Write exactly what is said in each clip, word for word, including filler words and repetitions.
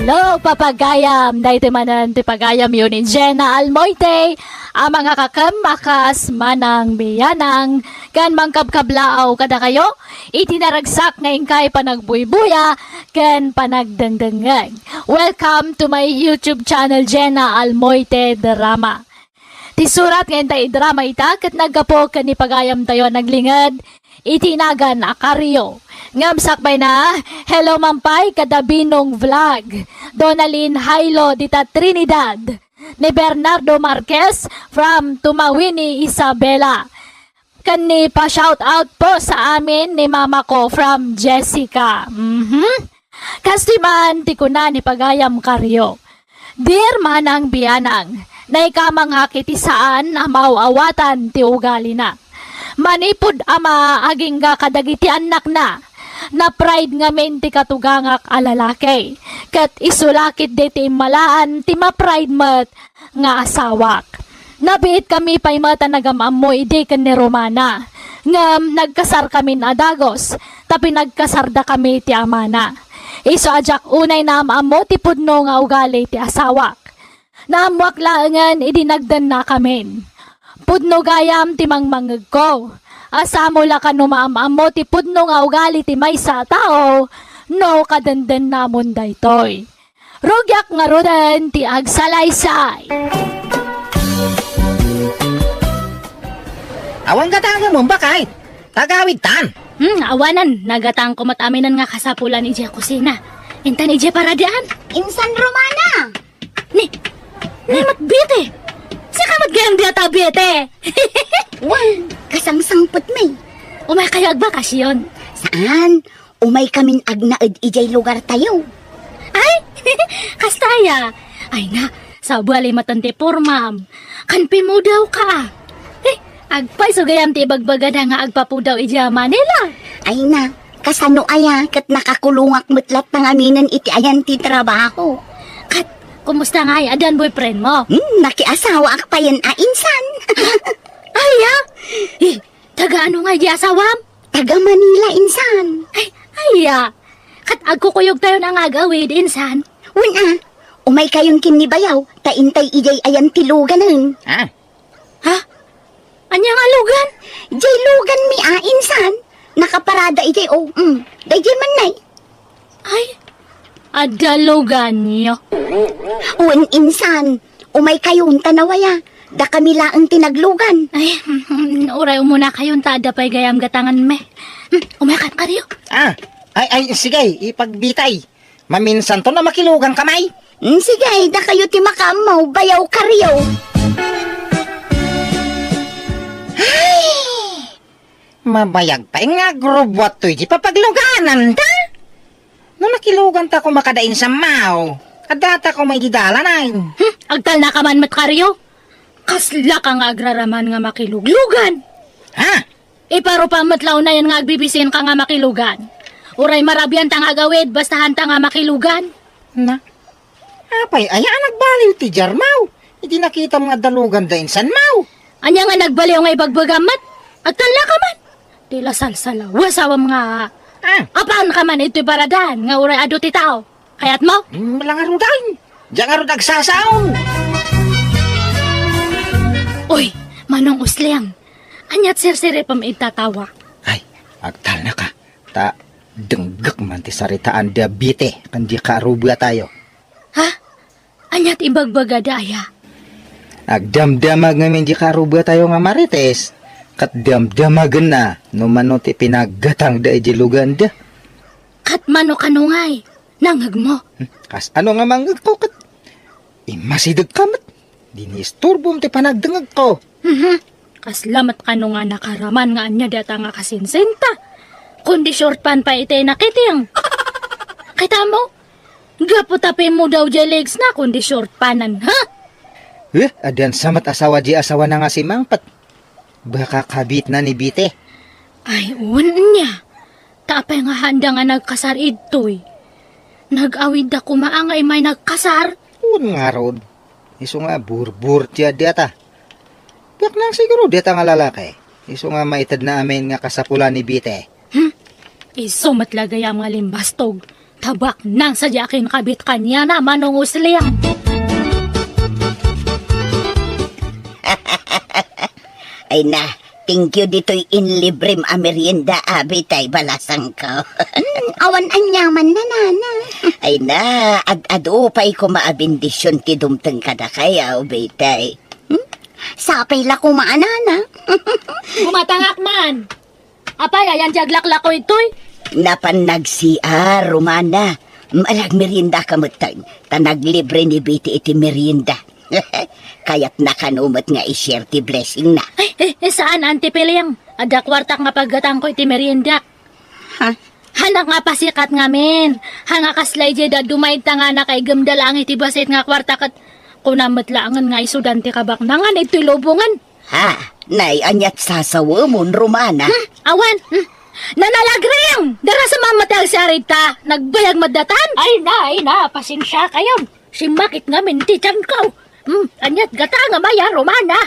Hello, papagayam! Daytoy manen ti pagayamyo ni Jenna Almoite, a mangikakemmakas, Manang Bianang, ken mangkabkablaaw kadakayo iti naragsak nga inkay panagbuybuya ken panagdengdengngeg. Welcome to my YouTube channel, Jenna Almoite Drama. Ti surat nga intay idrama ita ket naggapu ken ni pagayamtayo a naglinged iti nagan a Kario. Ngem sakbayna, hello man pay kada Binong Vlog, Donalyn Hailo dita Trinidad, ni Bernardo Marquez from Tumawini, Isabela. Ken ni pa-shout out po sa amin ni mama ko from Jessica. Mhm. Kastoy man ti kuna ni pagayam Kario. Dear Manang Bianang, naikamangak iti saan a maaw-awatan ti ugalina. Manipud ama agingga kadagiti annakna, na-pride ngamin ti katugangak a lalaki, ket isu la ketdi ti immalaan ti ma-pride met nga asawak. Nabiitkami pay met a nagam-ammo idi ken ni Romana, ngem nagkasarkamin a dagus ta pinagkasardakami ti amana. Isu a diak unay naam-ammo ti pudno nga ugali ti asawak. Naammoak laengen idi nagdennakamin. Pudno gayam ti mangmangngegko. Asamo la kano maam-ammo ti pudno nga ugali ti maysa a tao no kadendennamon daytoy. Rugiak ngaruden ti agsalaysay. Awan gatangamon, baket? Tagawidtan. Hmm, awanen, nagatangko met aminen nga kasapulan idiay kusina. Intan idiay paradaan. Insan Romana! Ni, ni met Bete. Sika met gayam dita, Bete. Wen, kasangsangpetmi. Umaykayo agbakasyon? Saan? Umaykamin agnaed idiay lugartayo. Ay, kasta aya. Ay na, sabali met ti pormam. Kan pimudawka. Eh, agpayso gayam ti ibagbagada nga agpapudaw idiay Manila. Ay na, kasano aya ket nakakulongak met latta ngaminen iti ayan ti trabaho. Ket, kumusta ngay? Addan boyfriendmo? Hmm, nakiasawaak payen a insan. Aya? Eh, taga ano ngay di asawam? Taga Manila, insan. Ay, aya. Ket agkukuyogtayon a nga agawid, insan. Wen a, umaykayon ken ni bayaw, ta intay idiay ayan ti luganen. Ah, Ha? Ania nga lugan? Diay luganmi a, insan. Nakaparada idiay, o, mm. Daydiay man nay. Ay, adda luganyo. Wen, insan. Umaykayon ta nawaya. Dakami laeng ti naglugan. Ay, uray umunakayon ta adda pay gayam gatanganmi. Hmm, umaykan, Kario. Ah, ay, ay, sige, ipagbitay. Maminsanton a makiluganka, may? Mm, sige, dakayo ti makaammo, bayaw, Kario. Ay! Mabayag pay nga agrubbuat toy di papaglugananda. No nakiluganta koma kada insan, maw, addata koma idi dalan, ay. Hmm, agtalnaka man met, Kario. Kaslaka nga agraraman nga makiluglugan. Ha? Iparupam met la unayen nga agbibisinka nga makilugan. Uray marabianta nga agawid, basta haanta nga makilugan. Na? Apay, aya a nagbaliw ti diar, maw? Idi nakitam nga adda luganda insan, maw? Ania nga nagbaliw nga ibagbagam met? Agtalnaka man. Ti la salsalaw, asawam nga. Ah. Apaanka man itoy paradan nga uray adu ti tao. Kayatmo? Mm, langarudan. Diak ngarud agsasaon. Uy, Manong Usleng. Aniat sirsiripem ita tawa? Ay, agtalnaka. Ta denggek man ti saritaan da Bete ken di kaarubatayo. Ha? Aniat ibagbagada aya? Agdamdamag ngamin di kaarubatayo nga Marites, ket damdamagenna no mano ti pinaggatangda idiay luganda. Ket mano kano ngay? Nangngegmo? Hmm, kas ano nga mangngegko ket immasidegka met? Diniisturbom ti panagdengngegko. Mhm. Kasla met kano nga nakaraman nga ania dayta nga kasinsinta. Kundi short pant pay iti nakiting. Kitamo? Gapu ta pimmudaw diay legs na kundi short pantan, ha? Eh, addan sa met asawa di asawana nga simangpet. Baka kabitna ni Bete. Ay, wen nia. Ta apay nga haanda nga nagkasar idtoy? Nag-awidda koma nga immay nagkasar? Wen ngarud. Isu nga burbur ti adda ta. Biaknang siguro dayta nga lalaki. Isu nga maitedna amin nga kasapulan ni Bete. Hmm? Isu met la gayam nga limbastog. Tabaknang sadiay a kinkabit kaniana, Manong Usling. Ay na, thank you ditoy inlibrem a merienda, abi, tay balasangko. Hmm, awan aniaman, nanana. Ay na, ad-adu pay koma a bendision ti dumteng kadakayo, bitay. Hmm? Sapay la koma, nana. Kumatangak man. Apay, ayan ti aglaklako itoy? Napan nag-C R, Romana. Malagmerienda ka metten, ta naglibre ni Biti iti merienda. Kayatna kano met nga i-share ti blessing na. Ay, eh, eh, saan, Auntie Piliang? Adda kuartak nga paggatangko iti merienda. Ha? Hanak nga pasikat ngamin. Hanga kasla idiay dadduma ita nga nakaigemda laeng iti basit nga kuarta ket kunam met laengen nga isudan ti kabaknangan itoy lubongen. Ha? Nay, aniat sasawemon, Romana? Hmm, awan. Hmm. Nanalagring! Darasem a met ti agsarita. Nagbayag met datan. Ay na, ay na, pasensia kayon. Simmakit ngamin ti tianko. Hmm, aniat gata nga maya, Romana?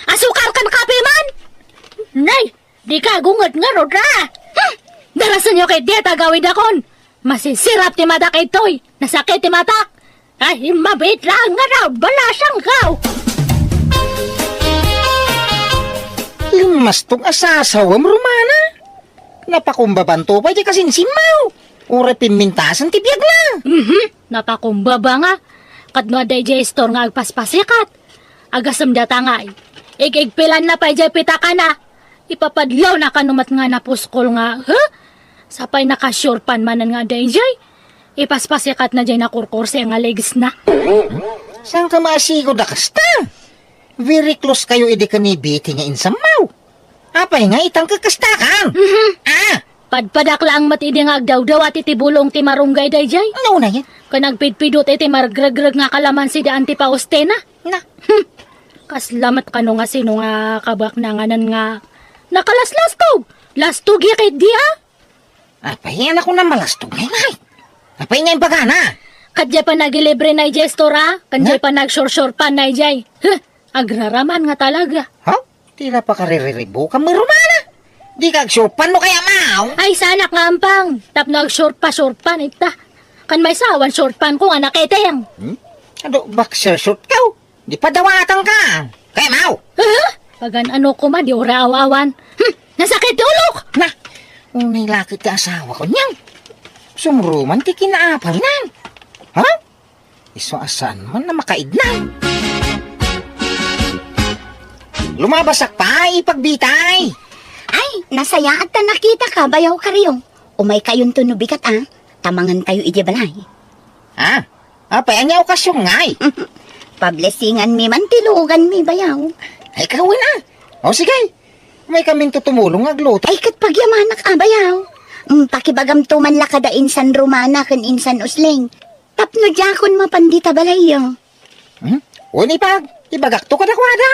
Asukar ken kape man? Nay, dika gunget ngarud, a? Hmm, darasenyo ket diay ti agawidakon. Masisirap ti matak itoy. Nasakit ti matak. Ay, mabiit laeng ngarud, balasangko. Limmastog a sasawem, Romana. Napakumbabanto pay diay kasinsimmaw. Uray pimmintasen ti biagna. Mhm, napakumbaba nga. Ket no adda idiay istor nga agpaspasikat, agasem data ngay. Ig-igpilanna pay diay pitakana. Ipapadlawna kano met nga napuskol nga, ha? Sapay naka-short pant manen nga adda idiay. Ipaspasikatna diay nakurkurse nga legsna. Saanka maasigo da kasta? Very close kayo idi ken ni Biti nga insammaw. Apay nga itang kakastakan? Mhm. Ah! Padpadak laeng met idi nga agdawdawat iti bulong ti marunggay daydiay. Naunayen. Ken agpidpidut iti margregreg nga kalamansi da Auntie Faustina. Na. Hmm. Kasla met kano nga sino nga kabaknanganan nga nakalaslastog. Lastog ya ket di, a? Apay, anak ko na malastog ngay, nay. Apay nga imbagana? Ket diay panagilibre na idiay store, a? Ken diay panagsursurpan na idiay. Huh, agraraman nga talaga. Ha? Tila pakaririribo ka, Romana. Di ka agsurpan no kaya maw? Ay, sanak nga ampang. Tapno agsurpa, surpan ita. Kan may sawan, surpan ko nga naketeng. Hmm? Adu, boxer short ka, oh. Di padawatan ka. Kaya maw? Huh? Pagan-ano koma, di ura aw-awan. Hmm, nasakit ti ulok! Na, unay lakit ti asawa ko niyan. Sumruman ti kinaapalnan. Ha? Isu a saan man na makaidnan. Lumabasak pa, ipagbitay. Ay, nasayaat ta nakita ka, bayaw Kario. Umay kayonto no bigat, a. Tamangan tayo iti balay. Ah, apay, ania okasyon ngay? Pablesingan mi man ti lugan mi, bayaw. Ay, kawen a. O, sige. May kamin to tumulong nga agluto. Ay, ket pagyamanak a, bayaw. Mm, pakibagamto man la kada insan Romana ken insan Usling. Tapno diakon mapan dita balayyo. Hmm? Wen ipag, ibagakto kadakuada.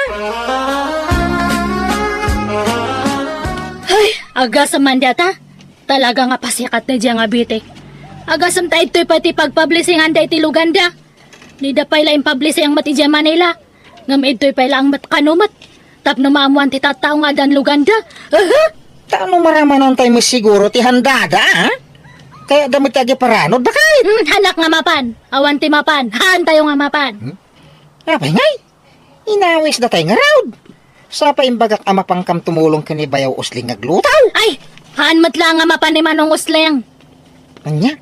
Ay, agasem man data. Talaga nga pasikat na dia nga bitik. Agasem ta idtoy pay ti pagpablesingan da iti luganda. Dida pay la impablising met idiay Manila. Ngem idtoy pay laeng met kano met. Tapno maammoan ti tattao nga addan luganda. Aha! Ta no maramanan tayo met siguro ti handada, ha? Kaya da met ti agiparanod, bakit? Hmm, hanak nga mapan. Awan ti mapan. Haan tayo nga mapan. Hmm? Apay ngay? Inawis da tayo nga raod. Sapa imbagak a mapankam tumulong ken ni Bayaw Usling nga agluto? Ay! Haan met la nga mapan ni Manong Usling. Ania?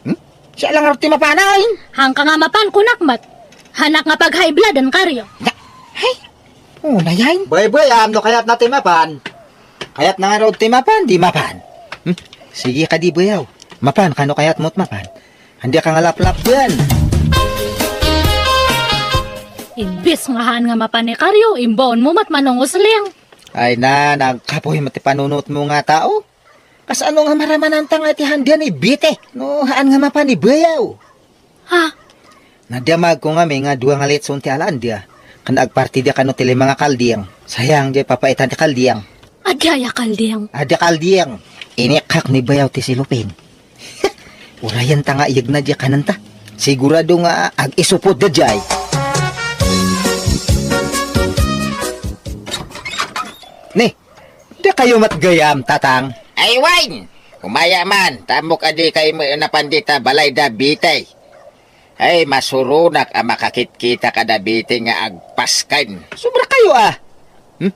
Hmm? Siya lang ti mapan, ay. Haanka nga mapan, kunak met. Hanak nga pag-high blood, an Kario. Na, ay, unay, ay. Bay, bay, am, no kayatna ti mapan. Kayatna nga raod ti mapan, di mapan. Hmm? Sige kadi, bayaw. Mapan, kano kayat mo't mapan? Andi ka nga laplap diyan. Imbis nga haan nga mapan ni Kario, imbaon mo met Manong Usling. Ay na, nagkapoy met ti panunot mo nga tao. Kasano nga maramananta nga iti handian ni Bite? No, haan nga mapan ni Bayaw. Ha? Nadiamag ko nga may nga dua nga litson ti alandia. Kan agparti dia kano ti lima nga kalding. Sayang dia papaitan ti kalding. Adi aya kalding? Adi kalding. Inikak ni Bayaw ti silupin. Urayan ta nga iyag na dia kananta. Sigurado nga ag-isupod da jay. Ni, Dakayo met gayam, Tatang. Ay, wen! Umaya man, ta ammok a dikay met napan dita balay da Bete. Ay, masuronak a makakitkita kada Bete nga agpasken. Sobra kayo, ah. Hmm?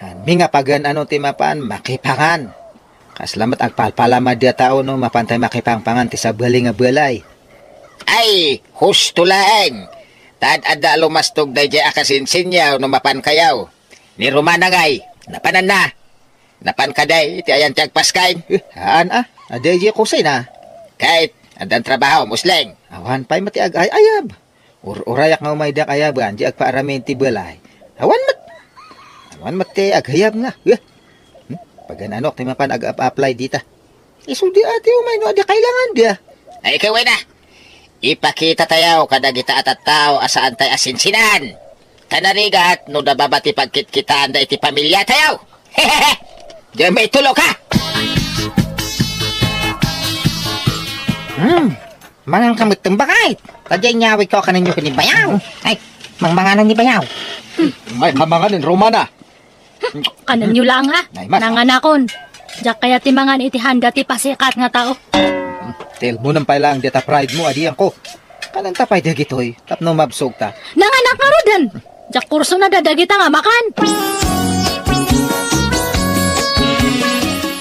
Amin nga pagan-ano ti mapan, makipangan. Kasla met agpalpalama dia tao no mapantay makipangpangan ti sabali nga balay. Ay, husto laeng. Tad adda a lumastog dayjay a kasinsinyaw no mapan kayaw. Ni Romana ngay, napananna. Napan kadi iti ayan ti agpasken? Eh, haan, ah. Adi, adi, kusina. Ket, addan trabaho, Musleng. Awan pay met ti ag-ay-ayab. Ur-urayak nga umay diak ayaban, di agpaaramin ti balay. Awan met. Awan met ti aghayab nga. Eh. Hmm? Pagan-anok ti mapan ag-apply dita. Isu di ati umay no adi kailangan dia. Ay, ikaw na. Ipakita tayo kadagita a tattao a saan tayo asinsinan. Kanarigat no nababa ti pagkitkitaan da iti pamilya tayo. Diyan may tulo ka. Hmm. Mangan ka met bakay. Tadya inyawid ko kaninyo kini bayaw. Ay, mangmanganan ni bayaw. May kamangan ni Romana. Kanenyo lang, ha? Ay, mas. Nanganakon. Diak kayat ti mangan iti handa ti pasikat nga tao. Tilmonan pay lang dita pride mo, adian ko. Kanenta pay dagitoy, tapno mabsog ta. Nanganak nga ruden. Diak kurso na dadagita nga makan.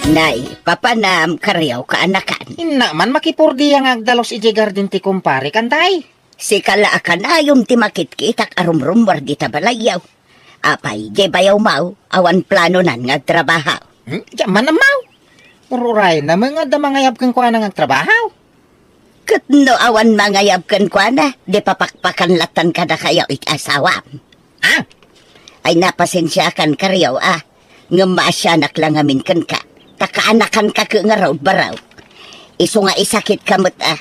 Nay, papanam, kariaw kaanakan. Inna man makipurdiya nga agdalos iti garden ti kumpare, kantay? Sika la a kanayon ti makitkitak a rumrummuar dita balayyo. Apay, di bayaw maw, awan planonan nga agtrabaho. Hmm? Diak man ammaw. Ururay na nga adda mangayab kenkuana nga agtrabaho. Ket no awan mangayab kenkuana, di papakpakan latan kadakayo iti asawam. Ah? Ay, napasensiakan kariaw, ah. Ngem maasianak la ngamin kenka. Ta kaanakan ka ket ngarud, baraw. Isu nga isakit ka met, ah.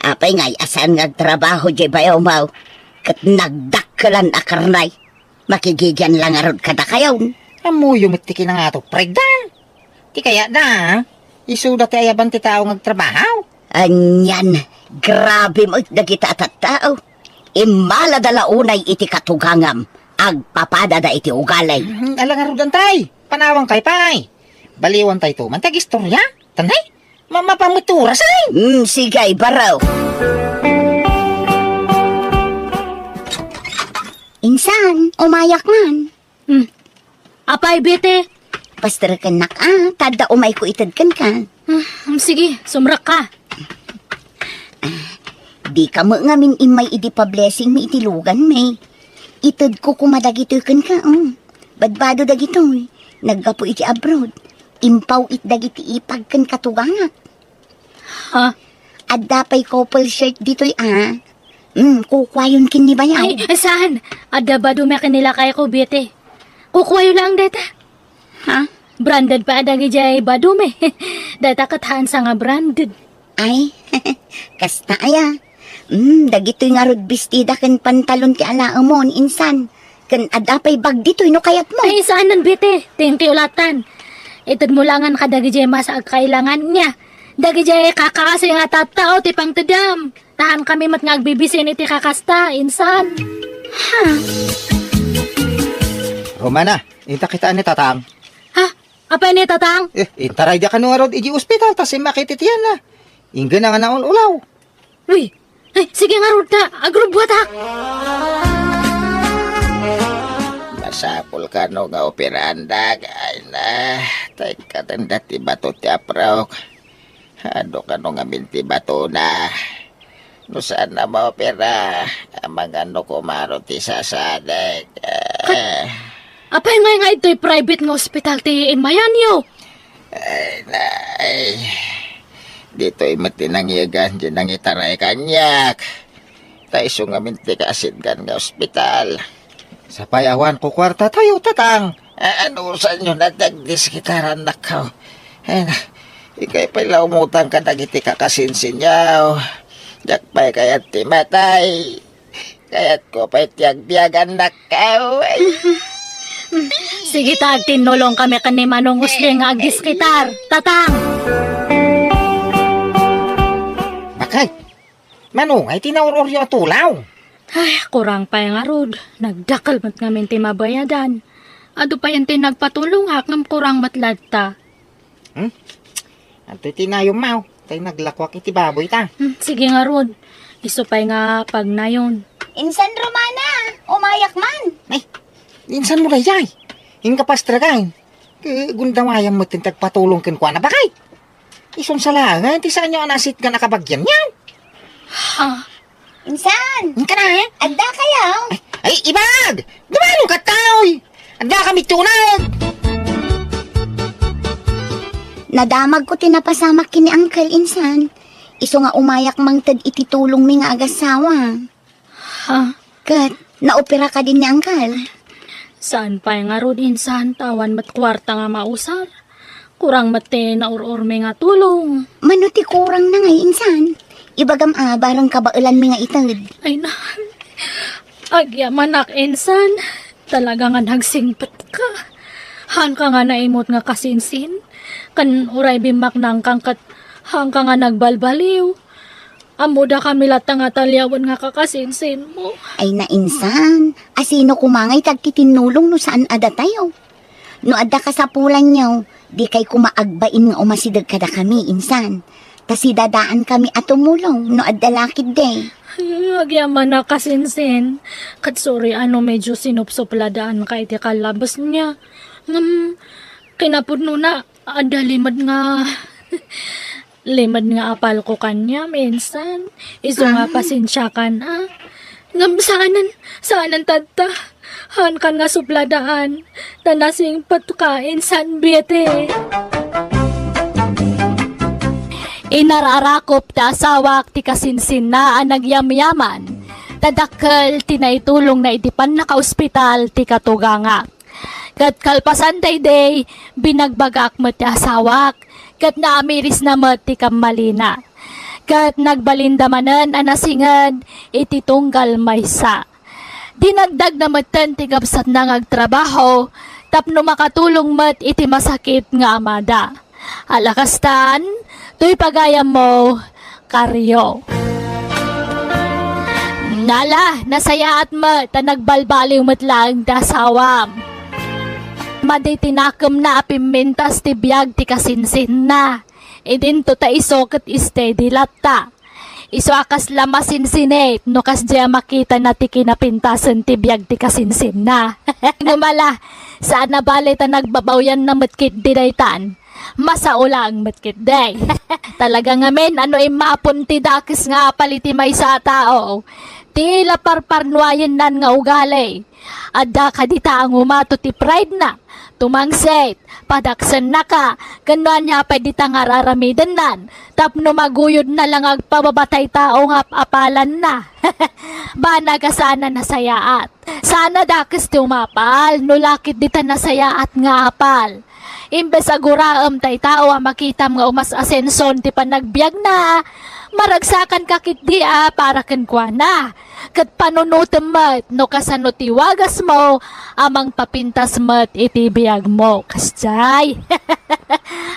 Apay ngay a saan nga agtrabaho di bayaw maw, ket nagdakkelan a karnay. Makigigian la ngarud kadakayon. Ammoyo met ti kinangato, Fred, da. Ti kayatda, isuda ti ayaban ti tao nga agtrabaho. Anian, grabe met dagita a tattao. Immalada la unay iti katugangam, agpapadada iti ugali. Hmm, ala ngarud, antay, panawan kay pay. Baliwan tay to man ti agistorya. Tanay, mamapamutura sa. Hmm, sige, baraw. Insan, umayak man. Hmm. Apay, Bete? Pasterekennak, ah, ta adda umayko ited kenka. Hmm, sige, sumrekka. Dika met ngamin immay idi pa-blessing mi iti lugan mi. Itedko koma dagitoy kenka, oh. Badbado dagitoy. Naggapu iti abroad. Impaw it dagiti ipag ken katugangak. Ha? Adda pay couple shirt ditoy, ah. Mm, kukuayon ken ni bayaw. Ay, saan? Adda badumi ken ni lakayko, Bete. Kukuayo lang dayta. Ha? Branded pay a dagidiay badumi. Dayta ket haansa nga branded. Ay, kasta aya. Mm, dagitoy ngarud bestida ken pantalon ti alaemon, insan. Ken adda pay bag ditoy no kayatmo. Ay, saanen, Bete. Thank you latan. Itedmo langan kadagidiay masa agkailangan niya. Dagidiay kakaasi nga tattao ti pangtedem. Tahan kami met nga agbibisin iti kakasta, insan. Ha? Romana, inta kitaan ni Tatang. Ha? Apay ni Tatang? Eh, intaray dia kano ngarud iti ospital, ta simmakit iti tianna. Inggana nga naul-ulaw. Uy, ay, sige ngarud ta, agrubbuatak. Masapul kano nga operaandak, ay na, tay katenda ti bato ti aprok. Adu kano ngamin ti batona. No saan na maopera, amangan no kumaro ti sasadek. Eh. Apay ngay nga itoy private nga ospital ti immayanyo? Ay, nay. Ditoy met ti nangyagan ti nangitaray kaniak. Ta isu ngamin ti kaasitgan nga ospital. Sapay awan ko kuarta tayo, Tatang. A-, anusanyo na ti agdiskitarannak, kaw? Ay, na, ikay pay la umutang kadagiti kakasinsinyaw. Diak pay kayat ti matay. Kayatko pay ti agbiagannak, kaw. Ay. Sige ta, agtinnulong kami ken ni Manong Usling nga agdiskitar. Tatang! Bakay, Manong, ay tinaur-uryo a tulaw. Ay, kurang pay ngarud. Nagdakkel met ngamin ti mabayadan. Adu pay ti nagpatulongak ngem kurang met latta. Hmm? Adtoy ti nayonmo, tay naglakuak iti baboy ta. Hmm, sige ngarud. Isu pay nga pagnayon. Insan, Romana, umayak man. Ay, insan mo daydiay? Inka pastragay. Ket gundawayam met ti agpatulong kenkuana, bakay. Isun sa laengen ti saanyo a nasitgan a kabagianyo. Ha? Insan! Inka na, eh? Adda kayo? Ay, ay, ibag! Dumalo ka, taoy! Adda kami tunag! Nadamag ko ti napasamak ken ni Uncle, insan. Isu nga umayak mangted iti tulong mi nga agasawa. Ha? Ket, naopera kadin ni Uncle? Saan pay ngarud, insan, ta awan met kuarta nga mausar. Kurang met ti naur-urmi nga tulong. Mano ti kurang na ngay, insan? Ibagam a, barang kabaelan mi nga ited. Ay na, agyamanak, insan. Talaga nga nagsingpet ka. Haan ka nga naimut nga kasinsin. Kan uray bimmaknang kang ket haan ka nga nagbalbaliw. Ammoda kami latta nga taliawen nga kakasinsin mo. Ay na, insan, asino koma ngay ti agtitinnulong no saan a datayo? No adda kasapulanyo, dikay koma agbain nga umasideg kadakami, insan. Ta sidadaan kami a tumulong no adda la ketdi. Ay, agyamanak kasinsin. Ket sorry a no medyo sinupsupladaan ka iti kallabes niya. Ngem, kinapudnona, adda limed nga Limed nga apalko kaniam, insan. Isu nga Ah. pasensiakan, a. Ngem saanen, saanen tatta. Haankan nga supladaan. Ta nasingpetka, insan Betty. Inararakop ti asawak ti kasinsinna a nagyamyaman. Ta dakkel ti naitulongna iti pannakaospital ti katuganga. Ket kalpasan daydiay, binagbagak met ti asawak, ket naamirisna met ti kammalina. Ket nagbalinda manen a nasinged iti tunggal maysa. Dinagdagna metten ti kabsatna nga agtrabaho tapno makatulong met iti masakit nga amada. Ala kastan, toy pagayammo, Kario. Nala, nasayaat met ta nagbalbaliw met laeng ti asawam. Madi ti nakemna a pimmintas ti biag ti kasinsinna. Idinto ta isu ket steady latta. Isu a kasla masinsinit no kasdiay a makitana ti kinapintasen ti biag ti kasinsinna. Ngem ala, saan a bale ta nagbabaoyanna met ketdi daytan. Masao laeng met ketdi. Talaga ngamin a no immapon ti dakes nga apal iti maysa a tao, ti la parparnuayennan nga ugali. Adda kadi ta a ngumato ti pride na, tumangsit, padaksennaka, ken no ania pay dita nga ar-aramidennan, tapno maguyodna la nga agpababa tay tao nga ap-apalanna. Banag a saan a nasayaat. Saan a dakes ti umapal, no la ketdi ta nasayaat nga apal. Imbes a guraem tay tao a makitam nga umas-asenson ti panagbiagna, maragsakanka ketdi a para kenkuana. Ket panunotem met no kasano ti wagasmo a mangpapintas met iti biagmo. Kasdiay.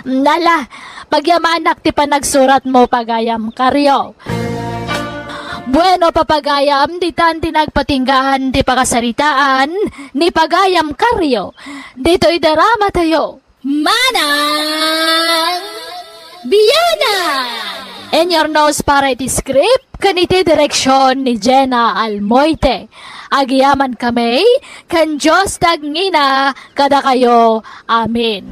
Nala, pagyamanak ti panagsuratmo, pagayam Kario. Bueno, papagayam, ditan ti nagpatinggaan ti pakasaritaan ni pagayam Kario. Ditoy drama tayo. Manang Biyanan! In your nose para iti script, ken iti direksyon ni Jenna Almoite. Agyamankami, ken Dios ti agngina kadakayo. Amen.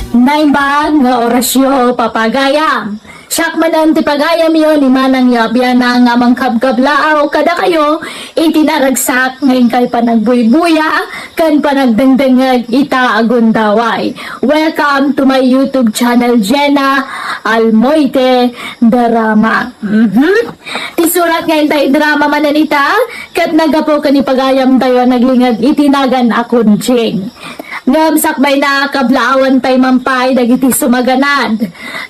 Naimbag nga orasyo, papagayam. Siak manen ti pagayamyo ni Manang Yabiana nga mangkabkablaaw kadakayo iti naragsak nga inkay panagbuybuya ken panagdengdengngeg ita a gundaway. Welcome to my YouTube channel, Jenna Almoite Drama. Mhm. Ti surat nga intay drama manen ita, ket naggapu ken ni pagayamtayo a naglingeg iti nagan a Kunjing. Ngem sakbayna, kablaawan pay man pay dagiti sumaganad.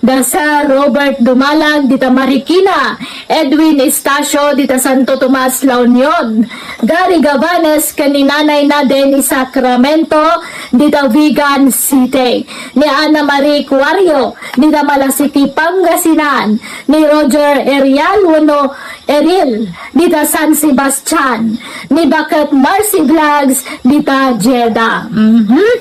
Da Sir Robert Dumalag dita Marikina, Edwin Estacio dita Santo Tomas, La Union, Gary Gavanes ken ni Nanay Naden i Sacramento dita Vigan City, ni Ana Marie Cuario dita Malasiqui, Pangasinan, ni Roger Erial wenno Eril dita San Sebastian, ni Baket Marcy Vlogs dita Jeddah. Mhm.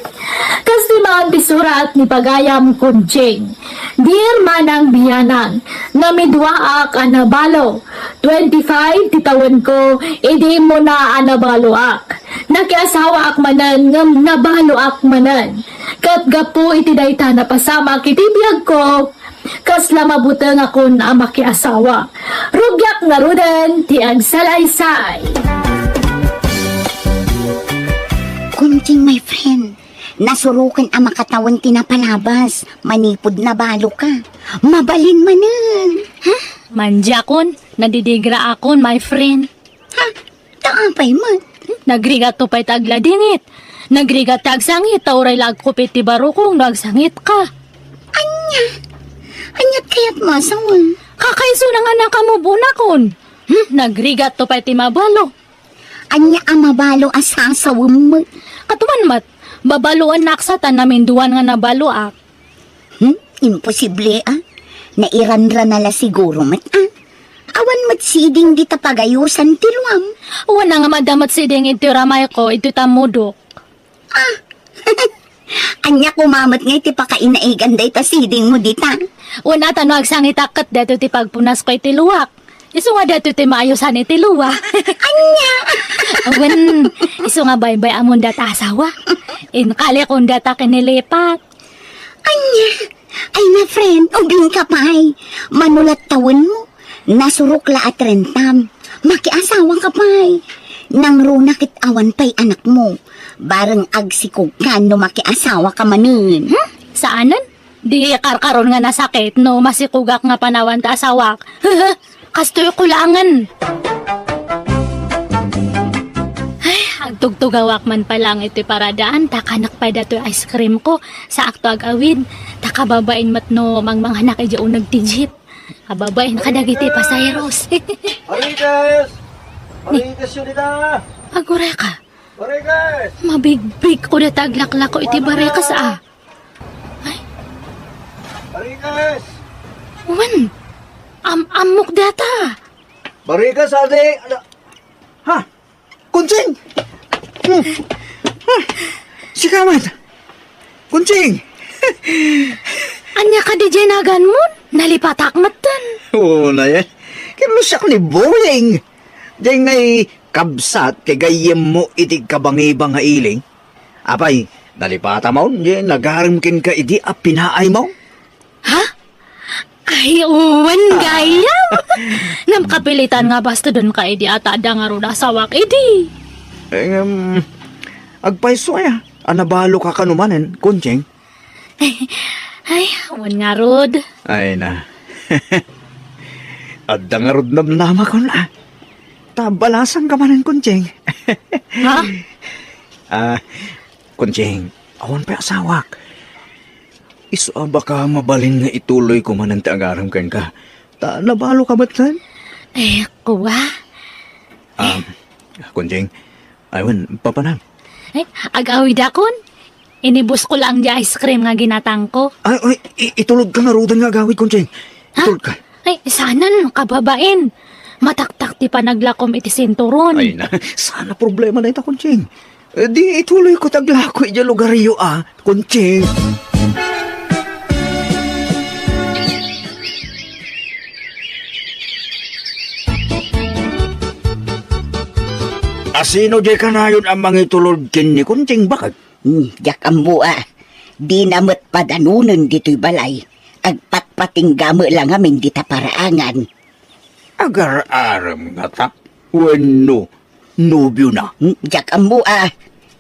Kas ti maan ti surat ni pagayam Kunching. Dear Manang Bianang, namiduaak a nabalo. Twenty-five ti tawenko, idi immuna a nabaloak. Nakiasawaak manen ngem nabaloak manen. Ket gapu iti dayta napasamak iti biagko, kasla mabutengakon a makiasawa. Rugiak ngaruden ti agsalaysay. Kunching, my friend, nasuroken a makatawen ti napalabas manipud nabaloka. Mabalin manen. Huh? Mandiakon, nadidigraakon, my friend. Ha? Ta apay met? Nagrigatto pay ta agladingit. Nagrigat ta agsangit, ta uray la agkupit ti barukong no agsangitka. Ania? Aniat kayat masawen? Kakaisuna nga nakamubunakon. Hmm, nagrigatto pay ti mabalo. Ania a mabalo a sasawem met? Katuan met, babaloennak sa ta naminduan nga nabaloak. Hmm? Imposible, a? Nairanrana la siguro met, a? Awan met siding dita pagayosan ti luam. Wen a nga madda met siding iti ramayko, iti tammudok. A? Ania koma met nga iti pakainaigan dayta sidingmo dita? Wen a ta no agsangitak ket daytoy ti pagpunasko iti luak. Isu nga daytoy ti maayosan iti lua. Ania? Wen, isu nga baybay-amon dayta asawa. Inkalikon dayta kinilipat. Ania? Ay, my friend, ubingka pay. Mano la tawenmo? Nasurok la a trentam. Makiasawaka pay. Nangruna ket awan pay anakmo. Bareng agsikogka no makiasawaka manen. Hmm? Saanen? Di karkaron nga nasakit no masikogak nga panawan ti asawak. Kastoy kulangen. Ay, agtugtugawak man pay laeng iti paradaan, ta kanak pay datoy ice cream ko. Saakto agawid, ta kababain met no mangmanghanak idiay uneg ti jeep. Kababain kadagiti pasahero. Marites! Ni- Marites, yun dita! Agureka. Marites! Mabigbigko dayta aglaklako iti Marites! Barekas, a. Ay. Marites! Wen, am-, ammok dayta. Marites, adi! Ala-, ha? Kunching! Hmm. Hmm. Sika met. Kunching! Ania kadi diay naganmon? Nalipatak metten. Oo, na yan. Kinlusiak ni Boying. Diay ngay kabsat ti gayyemmo iti kabangibang nga ili. Apay, nalipatam on, diay nagarem kenka idi a pinaaymo? Ha? Ay, wen, ah, gayam. Ngem kapilitan nga bastodenka idi a ta adda ngarud asawak idi. Eh, ngem, agpayso aya, a nabaloka kano manen, Kunching? Ay, wen ngarud. Ay na. Adda ngarud namnamakon, a. Ta balasangka manen, Kunching. Ha? Ah, Kunching, awan pay asawak. Isu a baka mabalin nga ituloyko manen ti agarem kenka. Ta nabaloka metten? Eh, kua? Ah, Kunching, ay wen, papanam. Eh, agawidakon? Inibusko laeng di ice cream nga ginatangko. Ay, ay, i-, itulodka ngaruden nga agawid, Kunching. Ha? Itulodka. Ay, saanen, kababain. Mataktak ti panaglakom iti sinturon. Ay na, saan a problema dayta, Kunching. Eh, di ituloyko ti aglako idiay lugaryo, a, Kunching. Asino diay kanayon a mangitulod ken ni Kunching, baket? Hmm, diak ammo a. Dina met padanonen ditoy balay. Agpatpatingga met la ngamin dita paraangan. Agar-arem ngata wenno nobiona? Hmm, diak ammo a.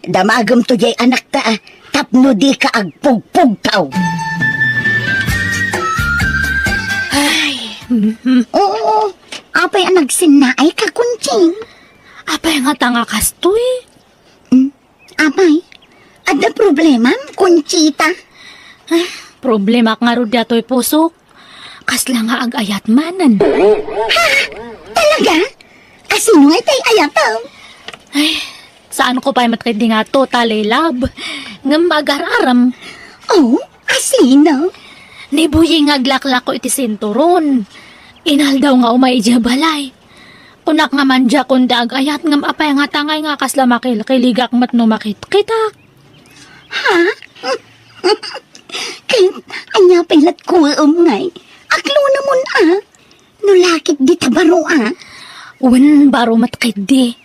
Damagemto diay anakta a tapno dika agpugpugtaw. Ay, mhm. Oo, apay a nagsinnaay ka, Kunching? Apay ngata nga kastoy? Hmm, apay, adda problemam, Conchita? Ay, problemak ngarud daytoy pusok. Kasla nga ag-ayat manen. Ha? Talaga? Asino ngay tay ayatem? Ay, saanko pay met ketdi nga totally love. Ngem agar-arem. Oh, asino? Ni Buying nga aglaklako iti sinturon. Inaldaw nga umay idiay balay. Kunak nga mandiakon ti ag-ayat ngem apay nga tangay nga kasla makilkiligak met no makitkitak. Ha? Ket ania pay lat kuem ngay? Aklonamon a. No lakit dita baro a. Wen, baro met ketdi.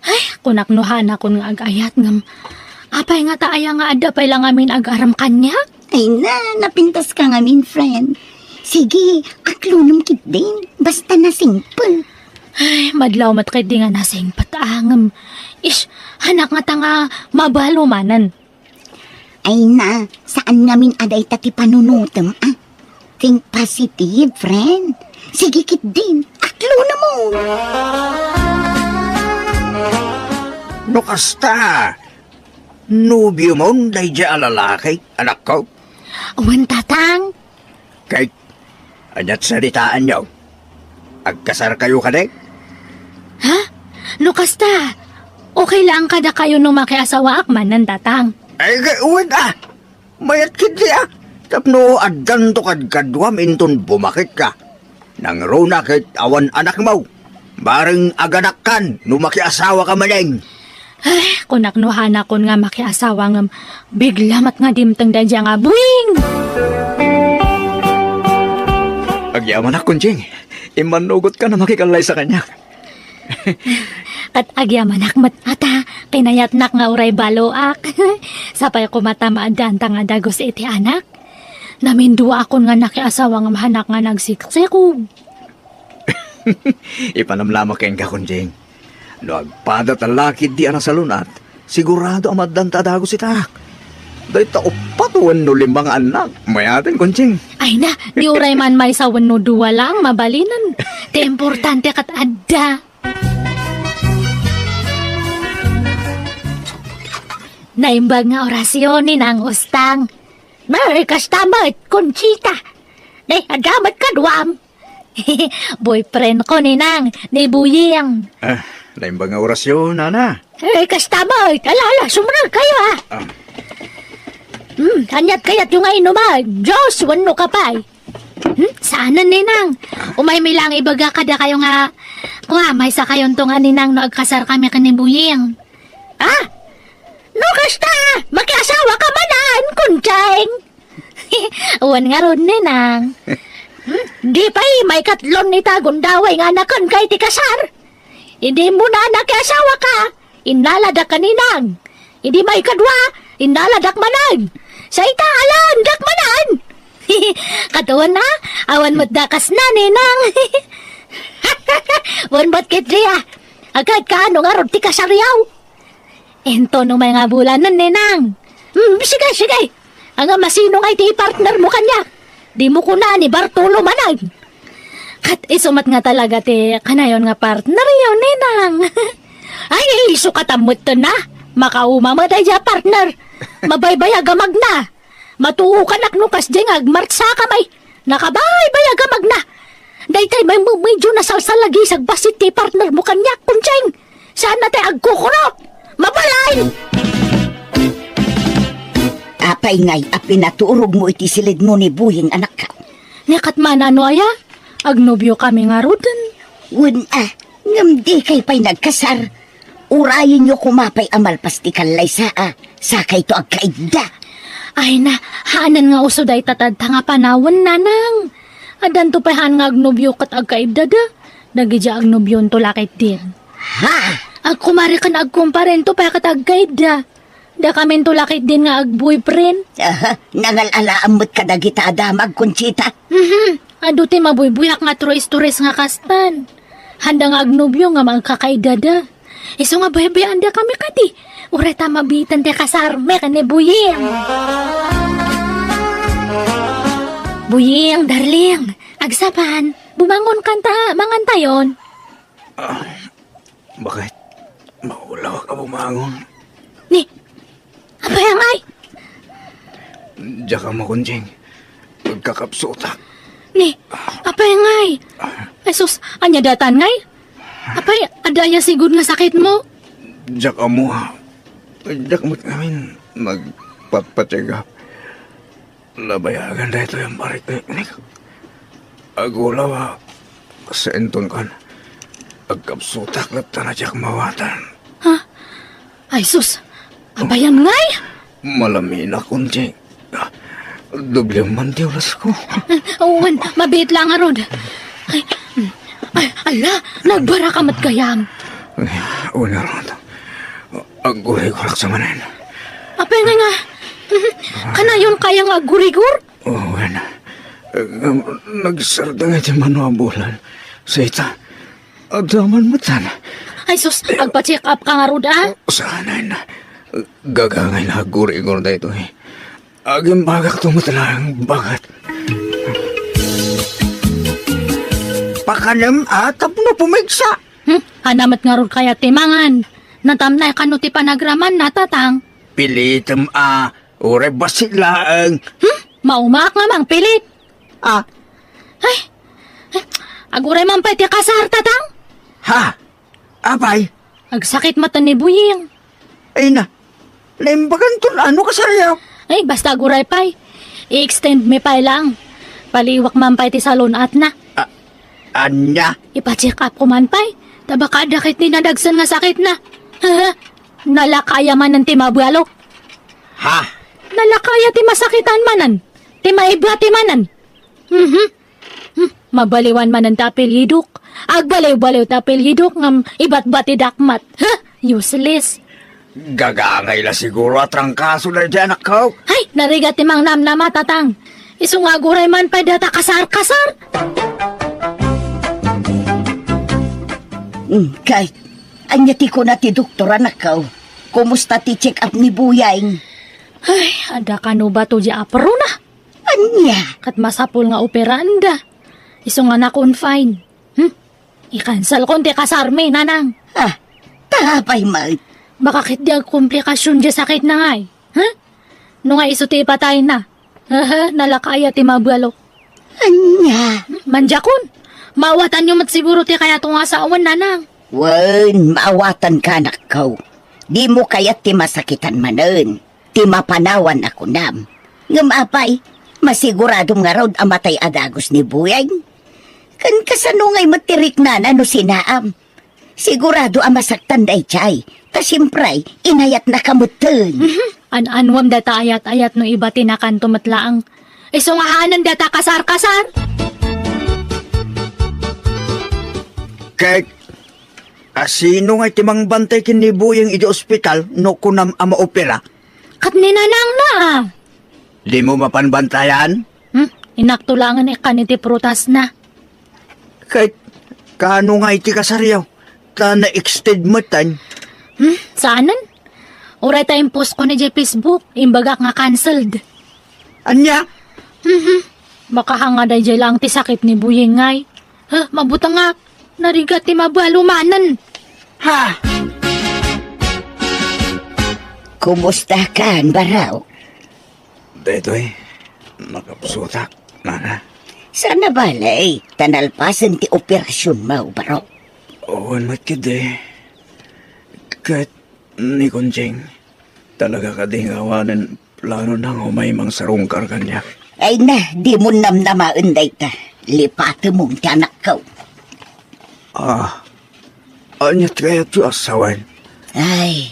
Ay, kunak no hanakon nga ag-ayat ngem apay nga ta aya nga adda pay la ngamin ag-arem kaniak? Ay na, napintaska ngamin, friend. Sige, aklonem ketdin. Basta nasingpet. Ay, madlaw met ketdi nga nasingpet a ngem. Ish, hanak nga ta nga mabalo manen. Ay na, saan ngamin a dayta ti panunotem a. Think positive, friend. Sige ketdin, aklonamon. No kasta, nobiomon daydiay a lalaki, anakko? Wen, tatang. Kay, ania't saritaanyo? Agkasarkayo kadi? Ha? No kasta, okay lang kadakayo no makiasawaak manen, tatang. Ay, kay, wen a. Mayat ketdi a. Tapno addanto kadkaduam inton bumakitka. Nangruna ket awan anakmo. Bareng aganakkan no makiasawaka manen. Ay, kunak no hanakon nga makiasawa ngem bigla met nga dimteng daydiay nga buing. Agyamanak, Conching. Immannugotka a makikallaysa kaniak. Ket agyamanak met a ta kinayatnak nga uray baloak. Sapay koma ta maaddaanta nga dagus iti anak. Naminduakon nga nakiasawa ngem hanak nga nagsiksikog. Ipanamlamak kenka, Conching. No agpada ta lakit di a nasalun-at, sigurado a maaddanta a dagus ita. Dayta uppat wenno lima nga annak, mayaten, Conching. Ay na, di uray man maysa wenno dua laeng mabalinen. Ti importante ket adda. Naimbag nga orasyon ni Nang Ustang. Nay, kasta met, Conchita. Nay, adda met kaduam. Boyfriend ko, Ninang, ni Buying. Ah, naimbag nga orasyon, nana. Eh, kasta met. Ala, ala, sumrek kayo, ah. Ah. Hmm, ania't kayatyo nga inuman? Juice wenno kape? Hmm, saanen, Ninang. Umaymi lang ibaga kadakayo nga, kua, maysa kayonto nga, Ninang, no agkasar kami ken ni Buying. Ah? No kasta, makiasawa ka manen, Conching. Wen ngarud, Ninang. Hmm? Di pay maikatlo ita gundaway nga anaken ka iti kasar. Idi immuna a nakiasawaka, innaladak a Ninang. Idi maikadua, innaladak manen. Sa ita, alaendak manen. Kaduana, awan met dakasna, Ninang. Wen met ketdi a. Agkatka no ngarud ti kasaryo? Inton umay nga bulanen, Ninang. Hmm, sige, sige. Ania, masino ngay ti partner mo kaniak? Dimo kuna ni Bartolo manen. Ket isu met nga talaga ti kanayon nga partneryo, Ninang. Ay, isu katamet na. Makauma met daydiay a partner. Mabaybayag a magna. Matuokanak no kasdiay nga agmartsaka met. Nakabaybayag a magna. Daytay met medyo nasalsalagisag bassit ti partner mo kaniak, Conching. Saan a ti agkukurot? Mabalin! Apay ngay a pinaturog mo iti siled mo ni Buying, anakko? Ni ket manano aya? Agnobio kami ngaruden. Wen a, ngem dikay pay nagkasar. Urayenyo koma pay a malpas ti kallaysa a sakayto agkaidda. Ay na, haanen nga uso dayta tatta nga panawen, Nanang. Addanto pay haan nga agnobio ket agkaiddada. Dagidiay agnobionto la ketdin. Ha? Agkumare ken agkumparento pay ket agkaidda. Dakaminto la ketdin nga agboyfriend. Aha, nangal-alaam met kadagita a damag, Conchita. Mhm. Adu ti mabuybuyak nga true stories nga kastan. Haanda nga agnobio ngem agkakaiddada. Isu nga baybayaandakami kadi. Uray ta mabiitan ti kasarmi ken ni Buying. Buying, darling. Agsapan, bumangon kanta, mangantayon. Ah, bakit? Maulawak a bumangon. Ni, Apay ngay? Diak ammo, Conching. Agkakapsutak. Ni, apay ngay? Ay sus, ania daytan ngay? Apay, adda aya sigud nga sakitmo? Diak ammo. Diak met ngamin nagpatpatiegap. Nabayagan daytoy a marikniknik. Agulaw a, sa inton kan, agkapsutak latta a diak maawatan. Ha? Ay sus, apayan ngay? Malaminak, Conching. Doble man ti ulasko. Wen, mabiit la ngarud. Ay, ay, ala, nagbaraka met gayam. Wen ngarud. Aggurigurak sa manen. Apay ngay nga, kanayon kaya nga aggurigur? O, wen. Ngem, nagsardeng iti mano a bulan. Sa ita, adda man metten. Ay sus, agpa-check up ka ngarud, a? Saanen. Gagangay nga aggurigur daytoy. Agimbagakto met laeng baket. Pakanem a tapno pumigsa. Hmm, ania met ngarud kayat ti mangan? Natamnay kano ti panagramanna, Tatang? Pilitem a, uray bassit laeng. Hmm, maumaak nga mangpilit. A? Ay, ay, aguray man pay ti kasar, Tatang? Ha? Apay? Agsakit met ni Buying. Ay na, naimbaganton a no kasaryo? Ay, basta aguray pay. I-extend mi pay lang. Paliiwak man pay ti salon-atna. A-, ania? Ipa-check up ko man pay. Ta baka adda ket ti nadagsen nga sakitna. Nalaka aya manen ti mabualo. Ha? Nalaka aya ti masakitan manen. Ti maibati manen. Mhm. Hmm, mabaliwan manen ti apelyidok. Agbaliwbaliw ti apelyidok ngem ibatbatidak met. Huh, useless. Gagangay la siguro a trangkaso daydi anakko. Hay, narigat ti mangnamnama, Tatang. Isu nga aguray man pay dayta kasar-kasar. Hmm, kay, ania ti kuna ti doktor, anakko? Kumusta ti check-up ni Buying? Ay, adda kano bato di aprona? Ania? Ket masapul nga operaenda. Isu nga na-confine. Hmm? I-cancelkon ti kasarmi, Nanang. Ah, ta apay met? Baka ket di agkomplikasion di sakitna ngay. Huh? No nga isu ti ipatayna. Aha, nalaka aya ti mabualo. Ania? Mandiakon. Maawatanyo met siguro ti kayatko nga sawen, Nanang. Wen, maawatanka, anakko. Dimo kayat ti masakitan manen. Ti mapanawan a kunam. Ngem apay, masiguradom ngarud a matay a dagus ni Buying? Ken kasano ngay met ti riknana no sinaam? Sigurado a masaktan daydiay, ta siempre, inayatnaka metten. Mhm. An-anuem dayta ayat-ayat no ibatinakanto met laeng. Isu nga haanen dayta kasar-kasar. Ket, a, sino ngay ti mangbantay ken ni Buying iti ospital no kunam a maopera? Ket ni Nanangna, a. Dimo mapan bantayan? Hmm, inakto laengen ikkan iti prutasna. Ket, kaano nga iti kasaryo? Ta na-extend metten. Hmm, saanen? Uray ta impostko idiay Facebook, imbagak nga canceled. Ania? Mhm. Makahanga daydiay laeng ti sakit ni Buying ngay. Huh, mabutengak. Narigat ti mabualo manen. Ha? Kumusta kan, Barok? Daytoy, nakapsutak, Nana. Saan a bale, ta nalpasen ti operasionmo, Barok. Wen met ketdi. Ket ni Conching, talaga kadi nga awanen planona nga umay mangsarungkar kaniak? Ay na, dimo namnamaen dayta. Lipatemon ti anakko. Ah, ania ti kayatyo a sawen? Ay,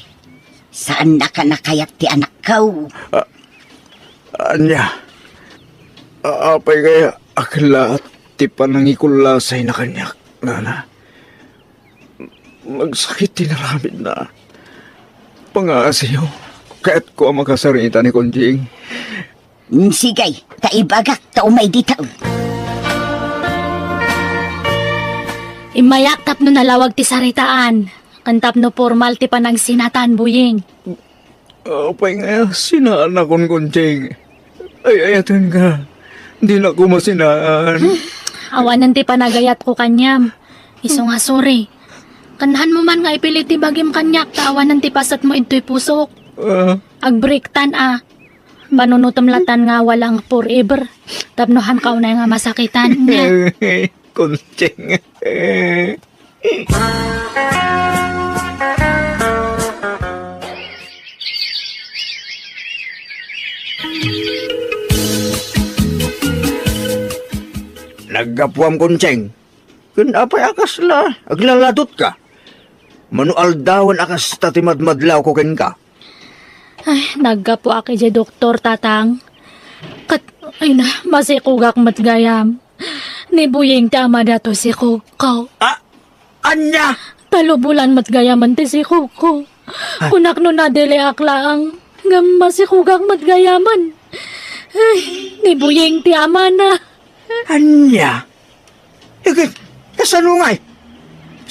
saannaka a kayat ti anakko. Ah, ania? A-, apay kaya a ket laat ti panangikullasayna kaniak, Nana? Nagsakit ti inaramidna. Pangaasiyo, kayatko a makasarita ni Conching. Mm, sige, ta ibagak ta umay dita. Immayak tapno nalawag ti saritaan, ken tapno pormal ti panagsinatan, Buying. Apay nga sinaanakon, Conching? Ay-ayatenka. Dinakon masinaan. Hmm, awanen ti panagayatko kaniam. Isu nga sorry. Ken haanmo man nga ipilit ti bagim kaniak ta awanen ti pasetmo idtoy pusok. Ah. Agbreaktan a. Panunutem latan nga awalang forever. Tapno haanka unay nga masakitan. Nya. Kunting. Naggapuam, Kuncheng. Ken apay a kasla aglaladutka? Mano aldawen a kasta ti madmadlawko kenka? Ay, naggapuak idiay doktor, Tatang. Ket, ay na, masikogak met gayam. Ni Buying ti amada toy sikogko. Ah, ania? Talo bulan met gayamen ti sikogko. Ah. Kunak no nadeleak laeng, ngem masikogak met gayamen. Ay, ni Buying ti amana. Ania? Iket, kasano ngay?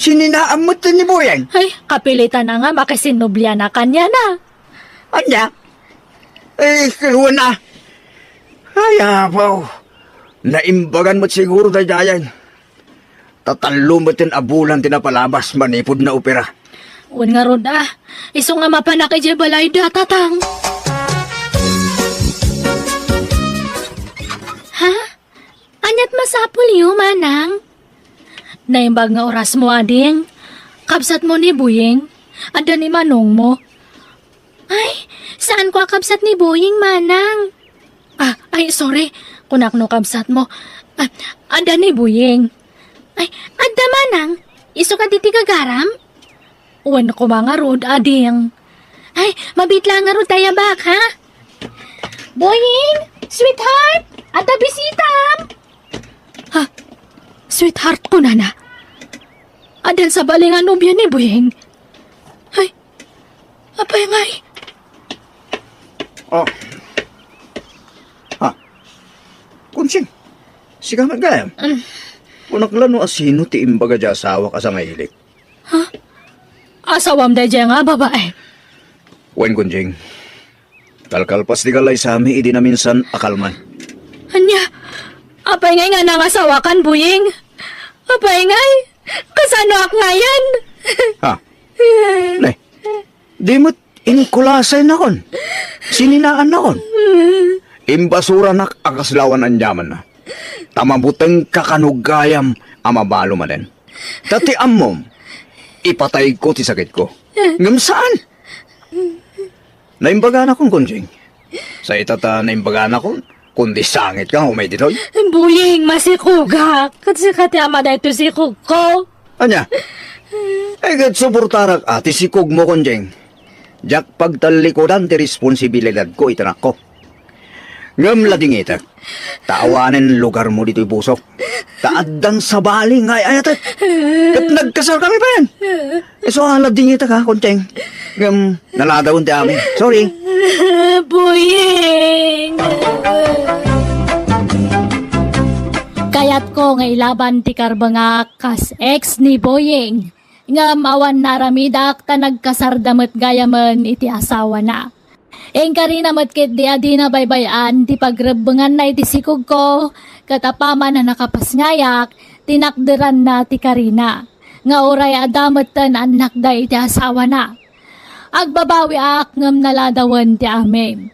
Sininaam met ni Buying? Ay, kapilitan a nga makisinnubliana kaniana. Ania? Eh, wen a. Ay, apo. Naimbagan met siguro daydiay. Ta tallo met a bulan ti napalabas manipud naopera. Wen ngarud a. Isu nga mapanak idiay balayda, Tatang. Ha? Aniat masapulyo, Manang? Naimbag nga orasmo, ading. Kabsatmo ni Buying. Adda ni manongmo. Ay, saanko a kabsat ni Buying, Manang. Ah, ay, sorry. Kunak no kabsatmo. Ah, adda ni Buying. Ay, adda, Manang. Isu kadi ti gagaram? Wen koma ngarud, ading. Ay, mabiit laeng ngarud ti ayabak, ha? Buying, sweetheart, adda bisitam. Ha? Sweetheart, kunana. Addan sabali nga nobia ni Buying. Ay, apay ngay? Oh. Ha? Kunching, sika met gayam? Mm. Kunak la no asino ti imbaga diay asawak a sangailik. Ha? Asawam daydiay nga babae? Wen, Kunjing. Kalkalpas ti kalaysami idi naminsan a kalman. Ania? Apay ngay nga nangasawakan, Buying? Apay ngay? Kasanoak ngayen? Ha? Ne, di met inkulasaynakon. Sininaannakon. Imbasuranak a kasla awan aniamanna. Ta mabutengka kano gayam a mabalo manen. Ta ti ammom, ipatayko ti sakitko. Ngem saan? Naimbaganakon, Kunjing. Sa ita ta naimbaganakon, kundi sangitka nga umay ditoy. Buying, masikogak. Ket sika ti ama daytoy sikogko. Ania? Ay, ket suportarak a ti sikogmo, Kunjing. Diak pagtallikudan ti responsibilidadko iti anakko. Ngem ladingitek, ta awanen lugarmo ditoy pusok. Ta addan sabali nga ay-ayatek. Ket nagkasarkami payen. Isu a ladingitek, ha, Kuncheng. Ngem naladawen ti amin. Sorry. Buying! Kayatko nga ilaban ti karbengak kas ex ni Buying. Ngem awan naramidak ta nagkasarda met gayamen iti asawana. Inkarina met ketdi a dina baybay-an ti pagrebbenganna iti sikogko, ket apaman a nakapasngayak, tinakderanna ti karina, nga uray adda metten annakda iti asawana. Agbabawiak ngem naladawen ti amin.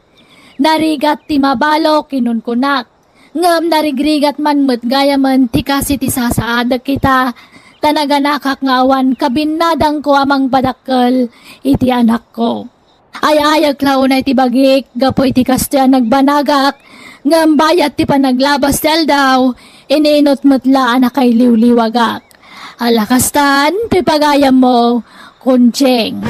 Narigat ti mabalok, kinunkunak. Ngem narigrigat man met gayamen ti kas iti sasaadek ita, ta naganakak nga awan kabinnadangko a mangpadakkel iti anakko. Ay-ayek la unay ti bagik gapu iti kastoy a nagbanagak, ngem bayat ti panaglabas ti aldaw, ininut met la a nakailiwliwagak. Ala kastan ti pagayammo, Kuncheng.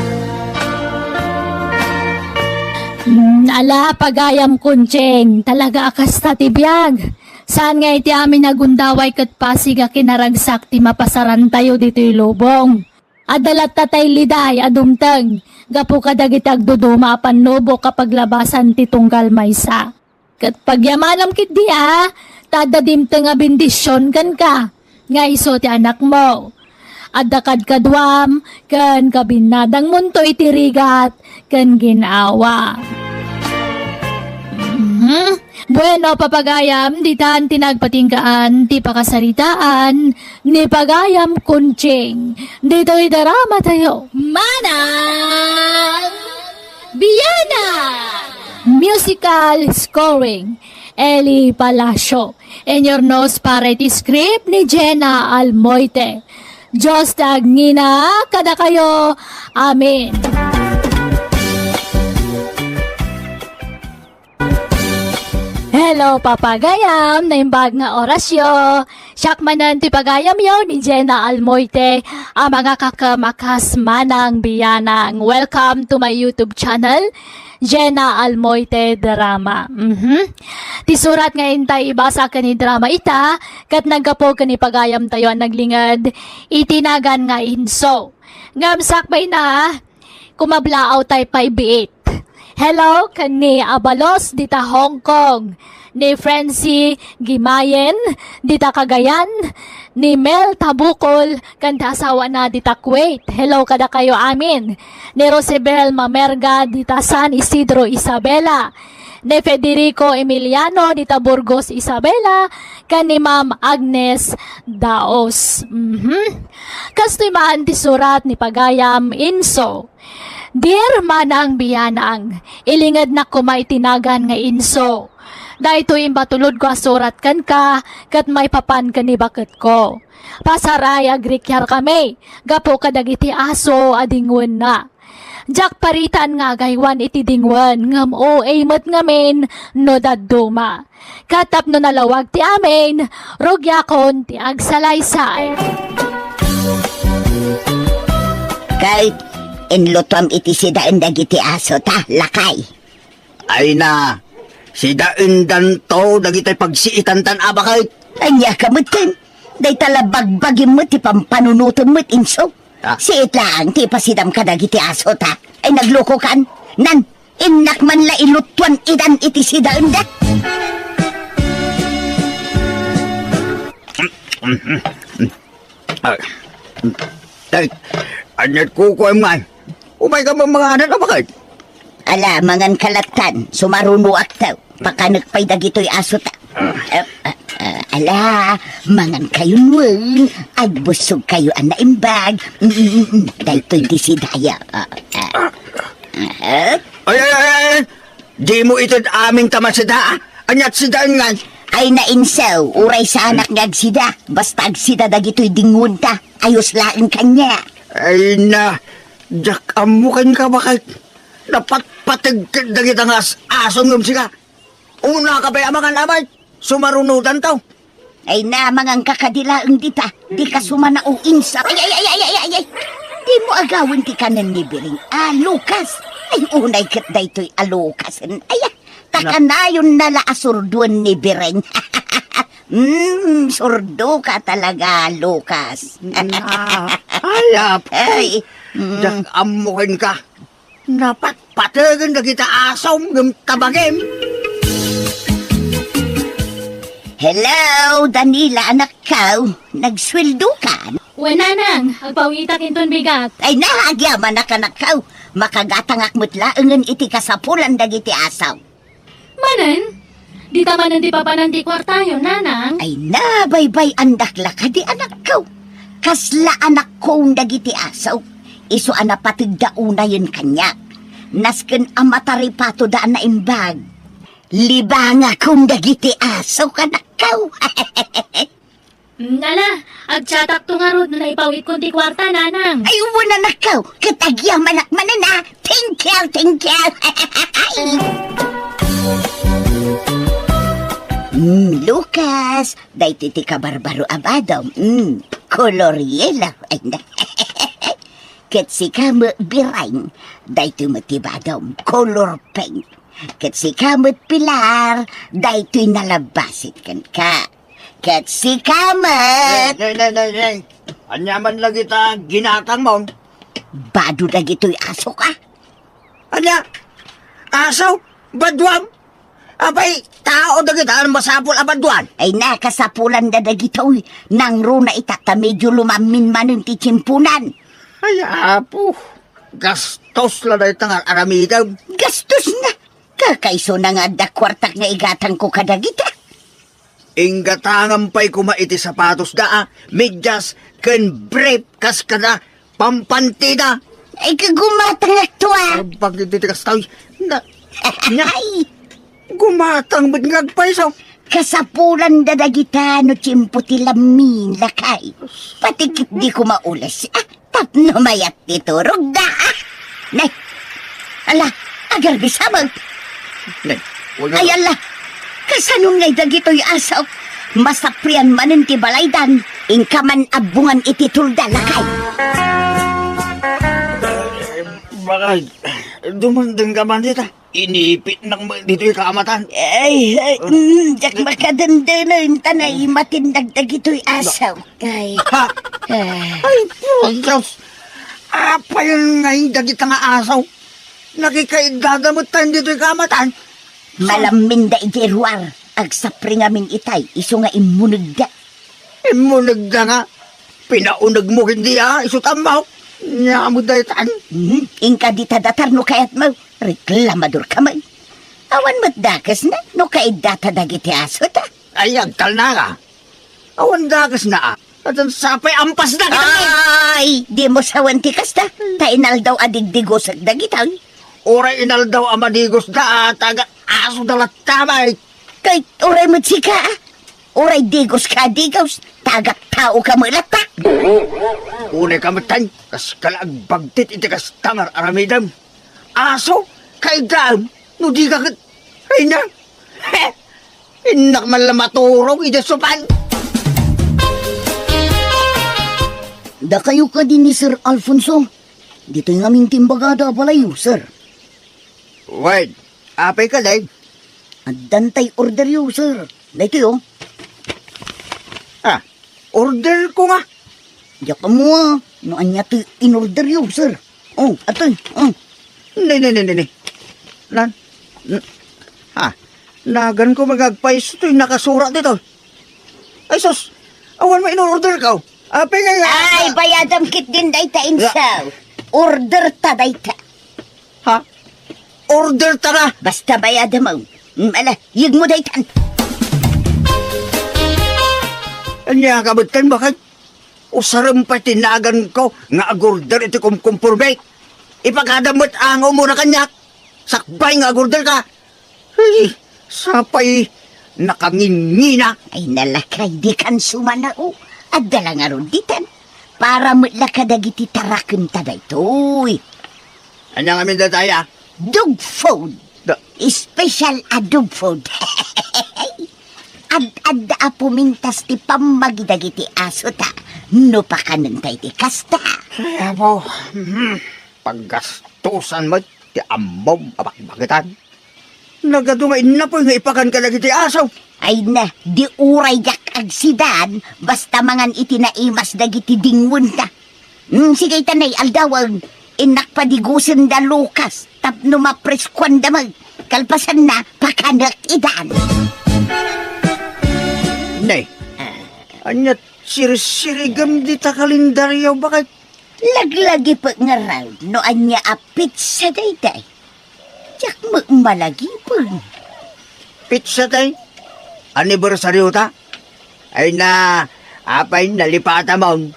Mm, ala, pagayam, Kuncheng. Talaga a kasta ti biag. Saan nga iti amin a gundaway ket pasig a kinaragsak ti mapasarantayo ditoy lubong. Adda latta tay liday a dumteng gapu kadagiti agduduma a pannubok a paglabasan ti tunggal maysa. Ket pagyamanam ketdi a, ta adda dimteng a bendision kenka, nga isu ti anakmo. Adda kadkaduam ken kabinnadangmonto iti rigat ken gin-awa. Mhm. Bueno, papagayam, ditan ti nagpatinggaan ti pakasaritaan ni Pagayam Kunching. Ditoy drama tayo. Manang Biana! Musical scoring, Eli Palacio. Inyurnos para iti script ni Jenna Almoite. Dios ti agngina kadakayo. Amen. Hello, papagayam, naimbag nga orasyo. Siak manen ti pagayamyo ni Jenna Almoite, a mangakakamakas manang biyanang. Welcome to my YouTube channel, Jenna Almoite Drama. Mhm. Ti surat nga intay ibasa ken idrama ita, ket naggapu ken ni pagayamtayo a naglinged iti nagan nga Inso. Ngem sakbayna, kumablaaw tay pay biit. Hello, ken ni Abalos dita Hong Kong, ni Francie Gimayen dita Cagayan, ni Mel Tabukol ken ti asawana dita Kuwait. Hello kadakayo amin. Ni Rosibel Mamerga dita San Isidro, Isabela, ni Federico Emiliano dita Burgos, Isabela, ken ni Ma'am Agnes Daos. Mhm. Kastoy man ti surat ni pagayam Inso. Dear manang biyanang, ilingednak koma iti nagan nga Inso. Daytoy imbatulodko a surat kenka ket maipapan ken ni baketko. Pasar ay agrikiar kami gapu kadagiti aso a dingwenna. Diak paritan nga agaywan iti dingwen ngem O A met ngamin no dadduma. Ket tapno nalawag ti amin, rugiakon ti agsalaysay. Ket inlutuam iti sidaen dagiti aso ta, lakay. Ay na, sidaendanto dagitoy pagsiitantan a baket. Ania ka met ken? Dayta la bagbagim met ti pampanunotem met, Inso. Ah. Siit laeng ti ipasidam kadagiti aso ta. Ay, naglukokan. Nan, innak man la ilutuan idan iti sidaenda. Ay, ay, ania't kukuam ngay? Umayka man mangan a baket? Ala, mangan ka lattan, sumarunoak ta. Pakanek pay dagitoy aso ta. Ah, ah, ah, ala, mangan kayon wen. Agbussog kayo a naimbag. Mm, mm, mm. Daytoy ti sidaya. Ah, ah. Ah. Ay, ay, ay, ay! Dimo ited amin ta masida, ah. Ania't sidaen ngay? Ay, na Inso, uray saanak nga agsida. Basta agsida dagitoy dingwen ta. Ayos laeng kaniak. Ay na, diak ammo kenka baket. Napatpateg ket dagita nga as-asom ngem sika. Unaka pay a mangan, amay. Sumarunodanto. Ay na, mangan ka kadi laeng dita. Dika sumanao, Inso. Ay, ay, ay, ay, ay, ay, ay. Dimo agawen ti kanen ni Biring a lukas. Ay, unay ket daytoy a lukasen. Ay, ah, ta Na- kanayonna la a surduen ni Biring. Mm, surdo ka talaga, Lucas. Na, ay, apo. Ay, mm. Diak ammo kenka. Napatpategen dagita asom ngem tabagem. Hello, Danila, anakko. Nagsueldo ka? Wen, nanang, agpawitak inton bigat. Ay, na, agyamanak, anakko. Makagatangak met laengen iti kasapulan dagiti asom. Manen? Dita manen ti papanan ti kuartayo, nanang? Ay, nabaybay-andak la kadi, anakko. Kasla anakko dagiti aso. Isu a napategda unayen kaniak. Nasken a mataripatoda a naimbag. Libangakon dagiti aso, anakko. Mm, ala, agchatakto ngarud no naipawitkon ti kuarta, nanang. Ay, wen, anakko, ket agyamanak manen, a. Thank you, thank you. Mm, Lucas, daytoy ti kabarbaro a badom. Mm, kolor yellow. Ay, na. Ket sika met, Bireng, daytoy met ti badom, kolor pink. Ket sika met, Pilar, daytoy nalabbasit kenka. Ket sika met. Nay, nay, nay, nay, nay. Ania man lagita ginatangmo? Bado dagitoy aso ka? Ania? Aso? Baduam? Apay, tao dagita a masapul a baduan? Ay, nakasapulanda dagitoy. Nangruna ita ta medyo lumammin manen ti tiemponan. Ay, apo. Gastos la dayta nga aramidem. Gastos na. Kakaisuna nga adda kuartak nga igatangko kadagita. Inggatangam pay koma iti sapatosda a, medyas, ken brief kas kada pampantida. Ay, kagumatangakto, a. Agbagin ti kastoy. Na, nya. Ay, Kumatang met nga agpayso. Kasapulanda dagita no tiempo ti lammin, lakay. Pati ket di ko maules. Ah, tapno mayat ti turogda. Ah, nay. Ala, agarbisamek. Nay, wala. Ay, ala. Kasano ngay dagitoy aso? Masaprian manen ti balaydan. Inka man abbongan iti tolda, lakay. Bakay, dumengdeng ka man dita. Inipitnak met ditoy kaamatan. Ay, ay, mm, diak makadendenen ta naimatindagdag itoy aso. Ay. Ha? Ah. Ay, Dios. Apay ngay dagita nga aso? Nakikaiddada met tayo ditoy kaamatan. Malamminda idiay ruar. Agsapri ngamin itay, isu nga immunegda. Immunegda nga? Pinaunegmo ket di a, isu tammo. Nia met daytan. Hmm, inka dita datar no kayatmo. Reklamador ka man. Awan met dakesna no kaiddata dagiti aso ta. Ay, agtalna ka. Awan dakesna a. Atan sapay ampas dakita. Ay, dimo sawen ti kasta. Ta inaldaw a digdigosek dagita. Uray inaldaw a madigosda a taga aso da latta, bay. Kay uray met sika, a. Uray digos ka a digos, ta agatao ka met latta. Unay ka met, tan, kas ka la agbagtit iti kasta nga ar-aramidem. Aso, kaiddaem, no di ka ket, ay na. He! Innak man la maturog iti supan. Dakayo kadi ni Sir Alfonso. Ditoy ngamin ti imbagada a balayyo, sir. Wen, apay ka, Dave? Addan tay orderyo, sir. Daytoy, oh. Ah, order ko nga. Diak ammo, ah, no ania ti inorderyo, sir. Oh, atoy, oh. Ne, ne, ne, ne, ne. Nan, n-, ha, nagan ko magagpayso toy nakasurat ditoy. Ay, sus, awan man in-order ka, oh. Apay nga nga. Ay, bayadam ketdin dayta, insaw. Order ta dayta. Ha? Order ta na. Basta bayadam, oh. Mm, ala, yegmo daytan. Ania ka met, tan, bakit? Usarem pay ti naganko nga agorder iti kumkumporme. Ipakadam met angaw mo na kaniak. Sakbay nga agorder ka. Ay, sapay nakangingina. Ay, nalakay, dikan sumanao. Adda la ngarud ditan. Para met la kadagiti tarakenta daytoy. Ania ngamin dayta, a? Dog food. Da- Special a dog food. Ad-adda a pumintas ti pammagi dagiti aso ta no pakanenta iti kasta. Ay, apo, mhm. Paggastusan met ti ammom a bakbaketan. Nagadu nga innapoy nga ipakan kadagiti aso. Ay na, di uray diak agsidan, basta mangan iti naimas dagiti dingwenta. Hmm, sige, ita nay aldawen, innak padigosen da Lucas, tapno mapreskuanda met. Kalpasanna, pakanek idan. Nay, ania sirsirigem dita kalendaryo, bakit? Laglagipek ngarud no ania a petsa daytay. Diak met malagipek. Petsa tay? Anibersaryo ta? Ay na, apay nalipatamon?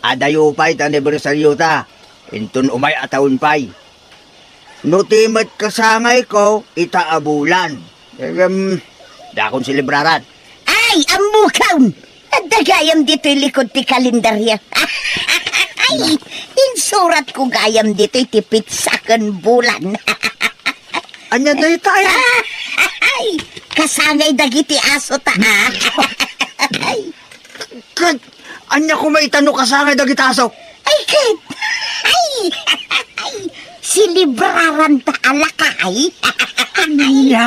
Adayo pay ta anibersaryo ta. Inton umay a taon pay. No ti met kasangayko, ita a bulan. Em, dakon selebraran. Ay, ammokon! Adda gayam ditoy likod ti kalendaryo. Ay, insuratko gayam ditoy ti petsa ken bulan. Ania dayta, a? Ay, kasangay dagiti aso ta, a. Ay. Ket, ania koma ita no kasangay dagiti aso? Ay, ket, ay, ay, selebraran ta a lakay. Ania?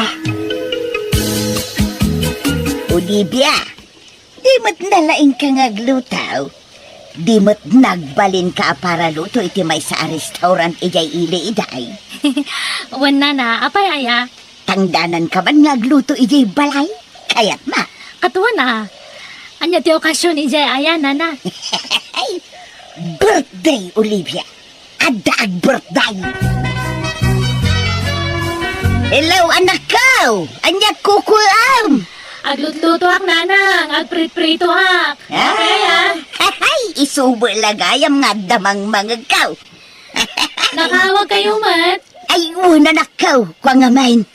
Olivia, di met nalaingka nga agluto. Di met nagbalinka a paraluto iti maysa a restaurant idiay ili, iday. Wen, nana, apay aya? Tangdananka man nga agluto idiay balay? Kayatma? Ket wen a. Ania ti okasion idiay aya, nana? Birthday, Olivia. Adda ag-birthday. Hello, anakko! Ania kukuam? Aglutlutoak, nanang. Agpritpritoak. Ah? Kaya? Ay, isubo la gayam nga adda mangmangegko. Nakaawagkayo met? Ay, wen, anakko. Kua ngamin.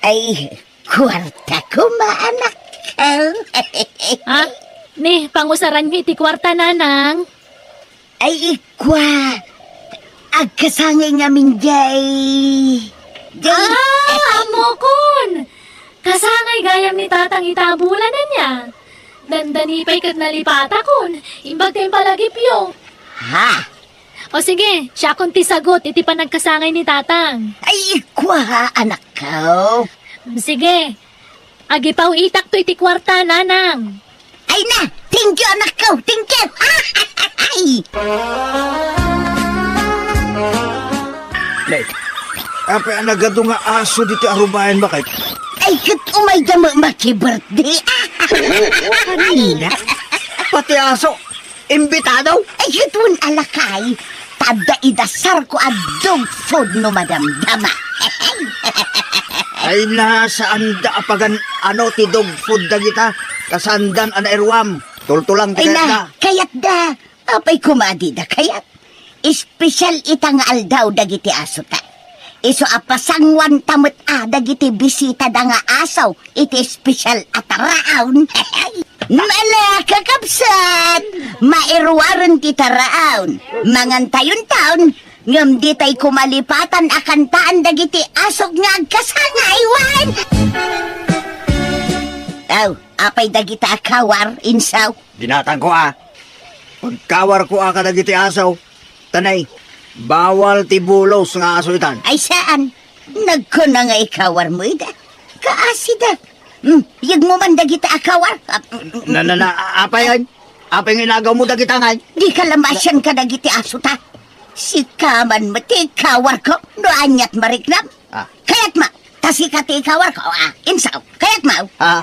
Ay, kuarta koma, anakko. Ha? Ni, pangusaranmi ti kuarta, nanang. Ay, ikua. Agkasangay ngamin jay. Jay. Ah, ammokon! Kasangay gayam ni tatang ita a bulan ania. Dandani pay ket nalipatakon. Imbag ti impalagipyo. Ha? O sige, siakon ti sagut iti panagkasangay ni tatang. Ay, ikua, anakko. Sige, agipaw-itakto iti kuarta, nanang. Ay na, thank you, anakko, thank you. Ay! Nay, apay a nagadu nga aso ditoy arubayan, bakit? Ay, ket umayda met makibirthday. Kanina? Pati aso, imbitado? Ay, ket wen a lakay, ta adda idasarko a dog food no madamdama. Ay na, saanda a pagan-ano ti dog food dagita, ta saandan a nairuam. Tultulang ti kayatda. Ay na, kayatda. Apay koma a dida kayat? Espesyal ita nga aldaw dagiti asota. Isu a pasanguanta met a dagiti bisitada nga aso iti espesyal a taraon. Ala, kakabsat! Mairuaren ti taraon. Mangantayonton, ngem ditay koma lipatan a kantaan dagiti asok nga agkasangay, wen! Aw, apay dagita a kawar, insaw? Dinatangko a. Pagkawarko a kadagiti aso, ta nay, bawal ti bulos nga aso itan. Ay, saan? Nagkuna nga ikawarmo ida. Kaasida. Hmm, yegmo man dagita a kawar. Ah, mm, mm. Na, na, na, a-, apay, ay? Apay nga inagawmo dagita ngay? Dika la masian kadagiti asota. Sika man met ti ikawarko no aniat mariknam. Ah. Kayatmo, ta sika ti ikawarko. Ah, insaw. Kayatmo. Ah.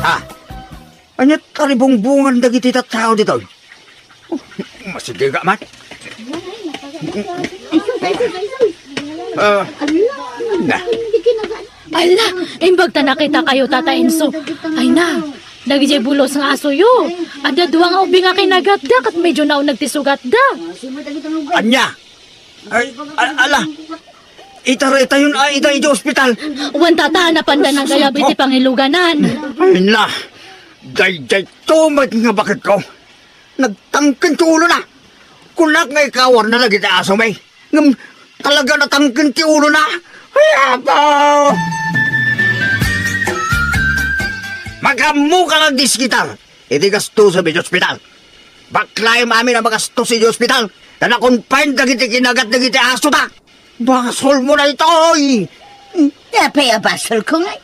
Ah. Ania ti taribungbungan dagiti tattao ditoy? Oh, masigiga man. Ah, na. Ala, imbag ta nakitakayo, Tata Enzo. Ay na, dagiti bulos nga asoyo. Adda dua nga ubing a kinagatda ket medyo nauneg ti sugatda. Ania? Ay, a-, ala. Itaritayon a ida iti ospital. Wen, Tata, napanda nagayab iti pangiluganan. Ay na, daydiay tumet nga baketko. Nagtangken ti ulona. Kunak nga ikawarna dagiti asomi. Ngem talaga natangken ti ulona. Ay, apo! Makaammoka nga agdiskitar iti gastosen iti ospital. Baklaem amin a magastos iti ospital. Ta na-confine dagiti kinagat dagiti asota. Basolmo daytoy! Apay a basolko ngay?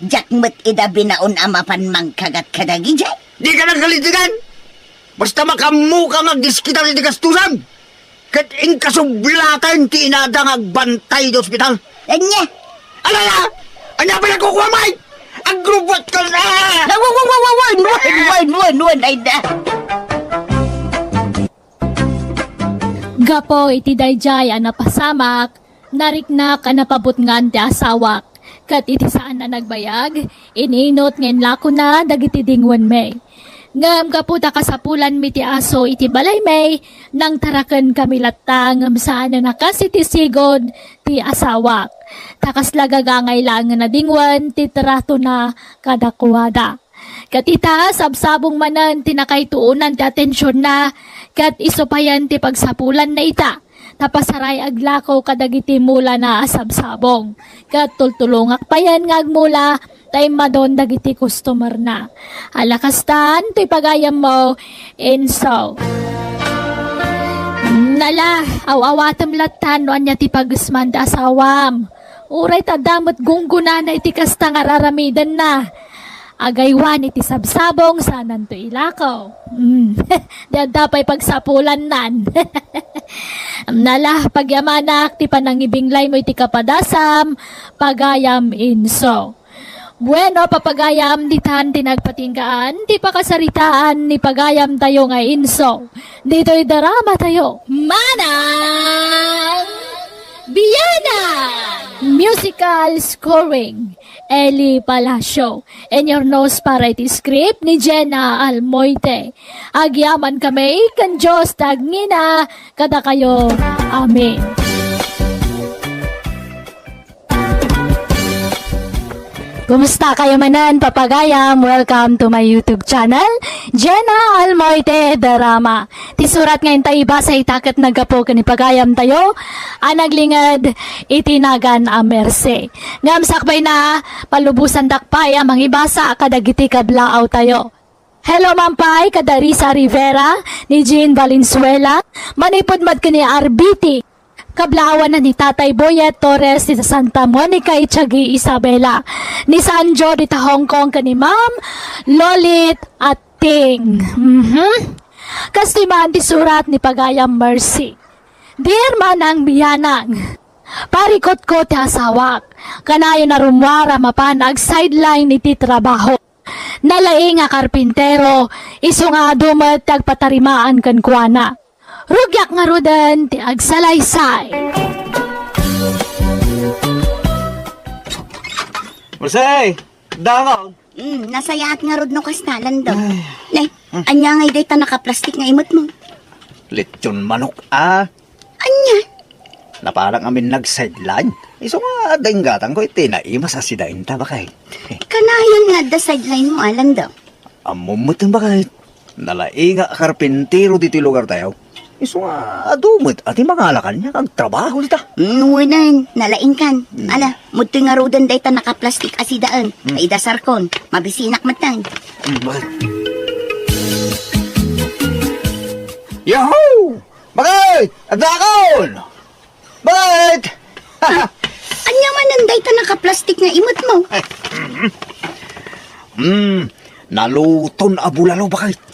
Diak met ida binaon a mapan mangkagat kadagijay. Dika nagkalintegan! Basta makaammoka nga agdiskitar iti gastosen! Ket inkasublatan ti inada nga agbantay iti ospital. Ania? Alala! Ania pay a kukuam, ay? Agrubot ka na! Wa, wa, wa, wa, wa, wen, wen, wen, wen, wen, ay da. Gapu iti daydiay a napasamak, nariknak a napabutngan ti asawak, ket iti saan a nagbayag, ininut nga inlakona dagiti dingwenmi. Ngem gapu ta kasapulanmi ti aso iti balaymi, nangtarakenkami latta ngem saanen a kas iti sigud ti asawak. Ta kasla gagangay laengen a dingwen ti tratona kadakuada. Ket ita, sabsabong manen ti nakaituonan ti atensionna, ket isu payen ti pagsapulanna ita. Napasaray aglako kadagiti mulana a sabsabong. Ket tultulongak payen nga agmula ta immadon dagiti customerna. Ala kastan, toy pagayammo, Enzo. Nala, aw-awatem latta no ania ti pagesman ti asawam. Uray ta adda met gunggonana iti kasta nga ar-aramidenna. Agaywan iti sabsabong, saananto ilako. Mm. Di adda pay pagsapulannan. Nala, pagyamanak ti panangibinglaymo iti kapadasam, pagayam Enzo. Bueno, papagayam, ditan ti nagpatinggaan ti pakasaritaan ni pagayamtayo nga Enzo. Ditoy dramatayo. Manang Bianan! Musical scoring, Eli Palacio. Inyurnos para iti script ni Jenna Almoite. Agyamankami ken Dios ti agngina kadakayo. Amen. Kumusta kayo manen, papagayam? Welcome to my YouTube channel, Jenna Almoite Drama. Ti surat nga inta ibasa ita ket naggapu ken ni pagayamtayo a naglinged iti nagan a Mercy. Ngem sakbayna, palubosandak pay a mangibasa kadagiti kablaaw tayo. Hello man pay kada Risa Rivera, ni Jean Valenzuela, manipud met ken ni Arbiti. Kablaawan ni Tatay Boyet Torres ti Santa Monica Itiagi, Isabela, ni Sanjo dita Hong Kong ken ni Ma'am Lolit Ating. Mhm. Kastoy man ti surat ni pagayam Mercy. Dear Manang Bianang, parikutko ti asawak. Kanayon a rummuar a mapan ag-sideline iti trabaho. Nalaing a karpintero, isu nga adu met ti agpatarimaan kenkuana. Rugiak ngaruden ti agsalaysay. Mercy, dangaw. Mm, nasayaat ngarud no kasta, Lando. Ay. Nay, ania ngay dayta nakaplastik nga imetmo? Lechon manok, ah. Ania? Napanak amin nag-sideline. Isu nga adda inggatangko iti naimas a sidaenta, baket. Kanayon nga adda sideline mo, Alan, daw? Ammom met, baket. Nalaing a karpintero ditoy lugar tayo. Isu nga adu met a ti mangalakan nga agtrabaho dita. Mm, wen, nalaingkan. Mm. Ala, mudtoy ngaruden dayta nakaplastik a sidaen. Mm. Ay, dasarkon. Mabisinak met. Mm, baket. Yahoo! Baket! Adakon! Baket! Ania manen dayta nakaplastik nga imetmo? Hmm, naluton a bulalo, baket.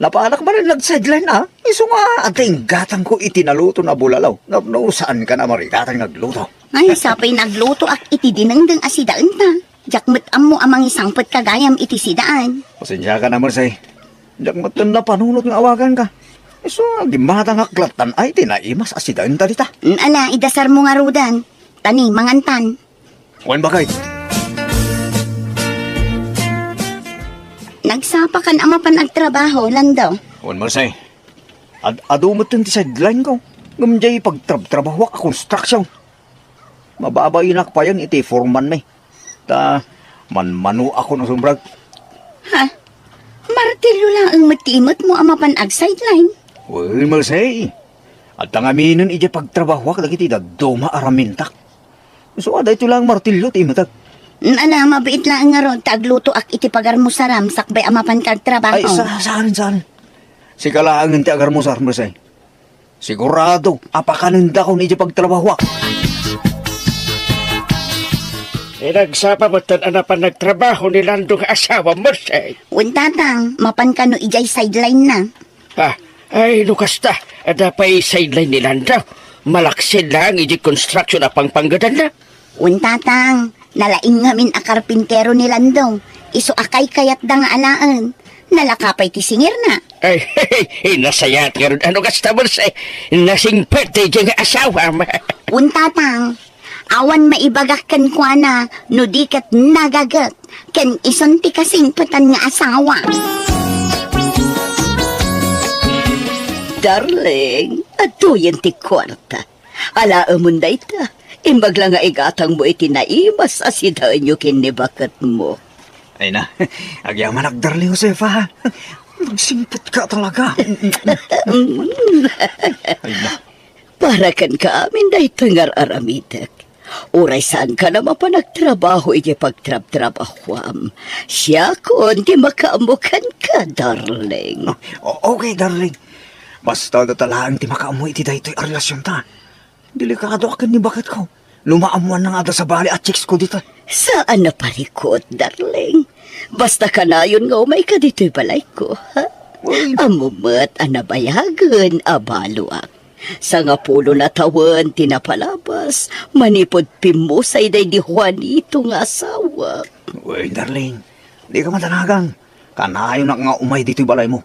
Napanak manen nag-sideline, ah. Isu nga adda inggatangko iti naluton a bulalo. Ngem no saankan a marigatan nga agluto. Ay, sapay naglutoak iti dinengdeng a sidaenta. Diak met ammo a mangisangpet ka gayam iti sidaan. Pasensiakan a, Mercy. Diak met napanunot nga awaganka. Isu nga gimmatangak lattan ay ti naimas a sidaenta dita. Mm, ala, idasarmo ngaruden. Tani, mangantan. Wen, baket. Nagsapakan a mapan agtrabaho, Lando. Wen, Mercy. Ad-adu met ti sideline ko. Ngem diay pagtrabtrabahoak a construction. Mababainak payen iti foreman mi. Ta manmanoakon a sumrek. Ha? Martilyo laeng met ti imetmo a mapan ag-sideline? Well, Mercy, adda ngaminen idiay pagtrabahoak dagiti dadduma a ramintak. So, adda ito lang martilyo ti imetek. Ala, mabiit laeng ngarud ta aglutoak iti pagarmusaram sakbay a mapan ka agtrabaho. Ay, sa-, saan, saan? Sika laengen ti agarmusar, Mercy. Sigurado a pakanendakon iti pagtrabahoak. Inagsapa met a napan nagtrabaho ni Lando nga asawa, Mercy. Wen, Tatang, mapan kano idiay sideline na? Ah, ay, no kasta, adda pay sideline ni Lando. Malaksid lang iti construction a pangpanggedanna. Wen, Tatang, nalaing ngamin a karpintero ni Lando. Isu a kaykayatda nga alaen. Nalaka pay ti singirna. Ay, nasayaat ngarud a no kasta, Mercy. Nasingpet daydiay nga asawam. Wen, Tatang, awan maibagak kenkuana no di ket nagaget ken isun ti kasingpetan nga asawa. Darling, adtoyen ti kuarta. Alaemon dayta, imbag la nga igatangmo iti naimas a sidaenyo ken ni baketmo. Ay na, agyamanak, darling Josefa. Nagsingpet ka talaga. Ay na. Para kenka amin dayta nga ar-aramidek. Uray saanka a mapan agtrabaho iti pagtrabtrabahoam, siakon ti makaammo kenka, darling. O-, okay, darling. Basta dayta laeng ti makaammo iti daytoy a relasionta. Delikadoak ken ni baketko. No maammoanna nga adda sabali a chicks ko dita. Saan a parikut, darling. Basta kanayon nga umayka ditoy balayko, ha? Uy. Ammom met a nabayagen a baloak. Sangapulo a tawen ti napalabas, manipud pimmusay daydi Juanito nga asawa. Uy, darling, dika madanagan. Kanayonak nga umay ditoy balaymo.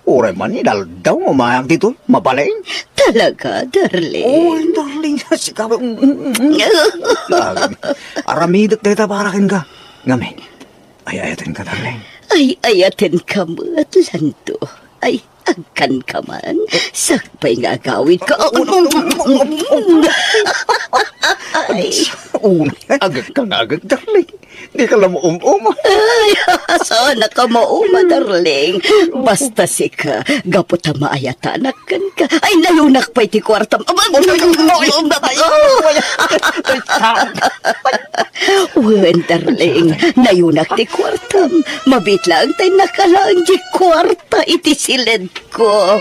Uray man inaldaw nga umayak ditoy, mabalin. Talaga, darling? Oo, darling. Sika, mm, mm, mm. Aramidek dayta para kenka. Ngamin, ay-ayatenka, darling. Ay-ayatenka met, Lando. Ay, agkanka man. Sakbay nga agawidka. Ay. Unay, agek ka nga agek, darling. Di ka la maum-uma. Ay, saan ka mauma, darling? Basta sika, gapu ta maayatanak kenka. Ay, nayunak pay ti kuartam. Aba, aba, aba, aba, aba. Wen, darling, nayunak ti kuartam. Mabiit laeng ta innaka laeng ti kuarta iti siledko.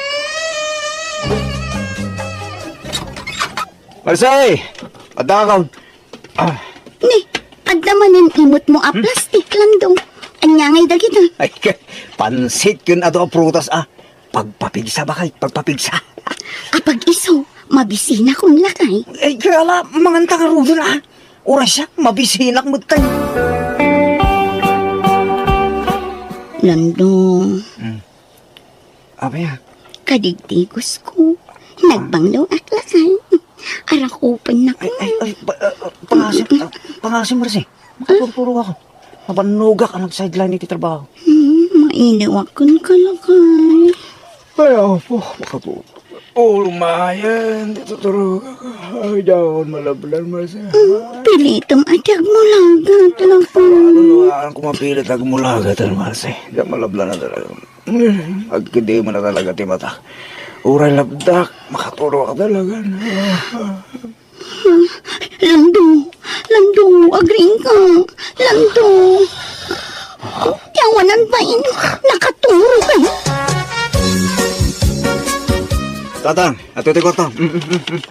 Marse! Adda ka. Ah. Ni, adda manen imotmo a plastik, Landong. Ania ngay dagita? Ay, pansit ken adu a prutas, ah. Pagpapigsa, baket, pagpapigsa. Apag isu, mabisinakon lakay. Ay, kaya la, manganta ngaruden, ah. Uray siak, mabisinak metten. Landong. Hmm. Apay, ah? Kadigdigos ko. Nagbanglo ak lakay. Arakupen na ko. Ay, ay, ay, pa, ah, ah, pangasim, ah, pangasim, Marse. Makapurpuro ako. Mabannogak a nag-sideline iti trabaho. Hmm, mailiwak ken ka lakay. Ay, apo, makapuro. Ulo mayan, di tuturog ako. Ay, daon, malablan, Marse. Hmm, pilitem a ti agmulagat, lakay. Ano, ano, ano, kung mapilit agmulagat, Marse. Di malablan na talaga. Agkidem na talaga ti mata. Uray labdak, makaturo ka talaga na. Lando, Lando, agriing ka. Lando. Ti awanan bain, nakaturo ka. Tatang, ato ti kwarta. Mm, mm, mm, mm.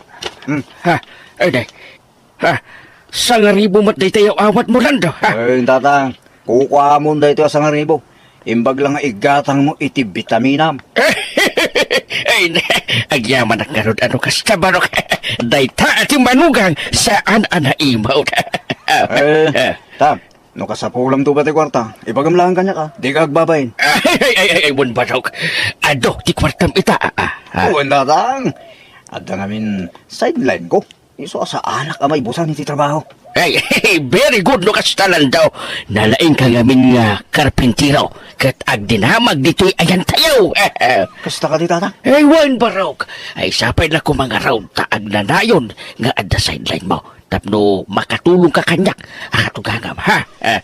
Mm. Ha, ede. Ha? Sangaribu met daytoy aw-awatmo, Lando, ha? Ay, tatang, kukuamon daytoy a sangaribu. Imbag la nga igatangmo iti bitaminam. Ay, agyamanak ngarud a no kasta, Barok. Dayta a ti manugang, saan a naimaw. Eh, Tam, no kasapulamto pay ti kuarta, ibagam laeng kaniak, a. Dika agbabain. Ay, ay, ay, ay, wen, Barok. Adu ti kuartam ita, a, a, a. Wen, tatang. Adda ngamin sideline ko. Isu a saanak a maibusan iti trabaho. Ay, very good no kasta, Lando. Nalaingka ngamin nga karpintero ket agdinamag ditoy ayantayo. Kasta kadi, tatang? Ay, wen, Barok. Ay, sapay la koma ngarud ta agnanayon nga adda sideline mo tapno makatulongka kaniak a katugangam, ha? Eh.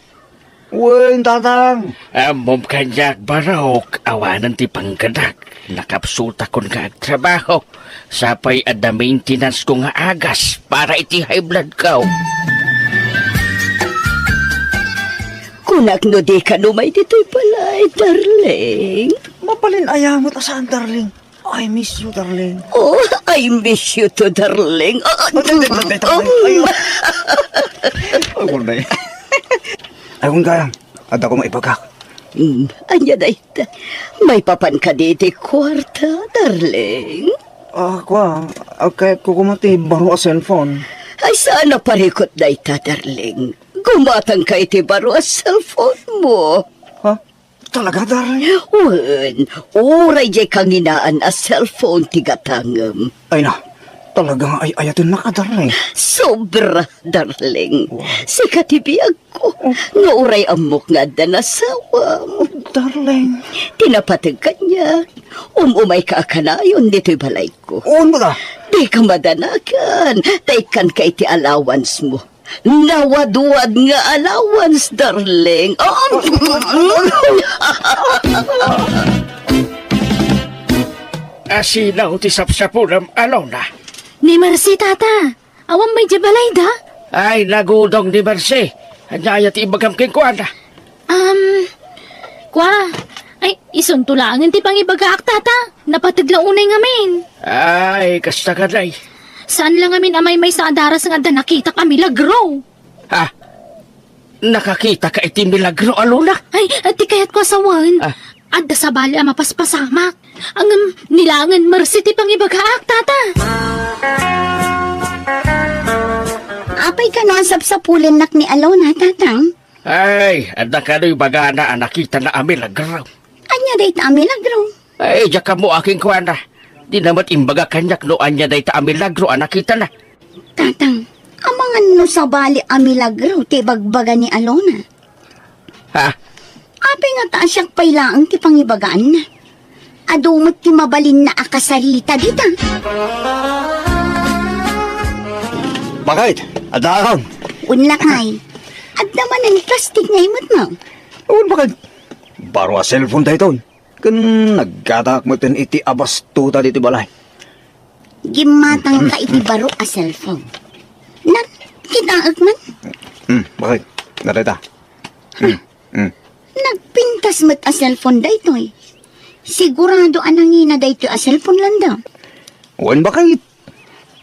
Wen, tatang. Ammom kaniak, Barok, awanen ti panggedak. Nakapsutakon nga agtrabaho. Sapay adda maintenance ko nga agas para iti high blood ko. Kunak no dika umay ditoy balay, darling. Mabalin aya met a saan, darling. I miss you, darling. Oh, I miss you too, darling. Ah, ah, Ay, ay, ay, ay, ay, ay, ay. Ay, kunay. Ay, kun kaya, adda ko maibagak. Hmm, ania dayta? Maipapan kadi ti kuarta, darling? Ah, kua, ah, kayat ko koma ti baro a cellphone. Ay, saan a parikut dayta, darling? Gumatangka iti baro a cellphone mo. Ha? Talaga, darling? Wen, uray diay kanginaan a cellphone ti gatangem. Ay na, talaga nga ay-ayatennak a, darling. Sobra, darling. Wow. Sika ti biagko. Oh. No uray ammok nga adda nasawam. Oh, darling. Ti napateg kaniak, um-umayka a kanayon ditoy balayko. Wen, mada. Dika madanagan, ta ikkanka iti allowance mo. Nawadwad nga allowance, darling. Oh. Asino ti sapsapulam, Alona? Ni Marsi, tata. Awan may di balay da? Ay, nagudong ni Marsi. Ania aya ti ibagam kenkuana? Um, kua, ay, isunto laengen ti pangibagaak, tata. Napateg la unay ngamin. Ay, kasta kadi. Saan la ngamin a maymaysa a daras nga adda nakitak a milagro? Ha? Nakakitaka iti milagro, Alona? Ay, ti kayatko a sawen. Ah. Adda sabali a mapaspasamak. Ngem, ni laengen Marsi ti pangibagaak, tata. Apay kano a sapsapulennak ni Alona, tatang? Ay, adda kano ibagana a nakitana a milagro. Ania dayta a milagro? Ay, diak ammo a kenkuana. Dina met imbaga kaniak no ania dayta a milagro a nakitana. Tatang, amangan no sabali a milagro ti ibagbaga ni Alona. Ha? Apay ngata a siak pay laeng ti pangibagaanna? Adu met ti mabalinna a kasarita dita. Bakit? Adda akon. Unlakay. Adda manen plastik nga imutmo. Wen, bakit? Baro a cellphone daytoy. Ken naggataak metten iti abastuta ditoy balay. Gimmatangka iti baro a cellphone. Nakitaek man? Hmm, bakit? Dayta. Hmm, hmm. Nagpintas met a cellphone daytoy. Sigurado a nangina daytoy a cellphone, Lando. Wen, bakit?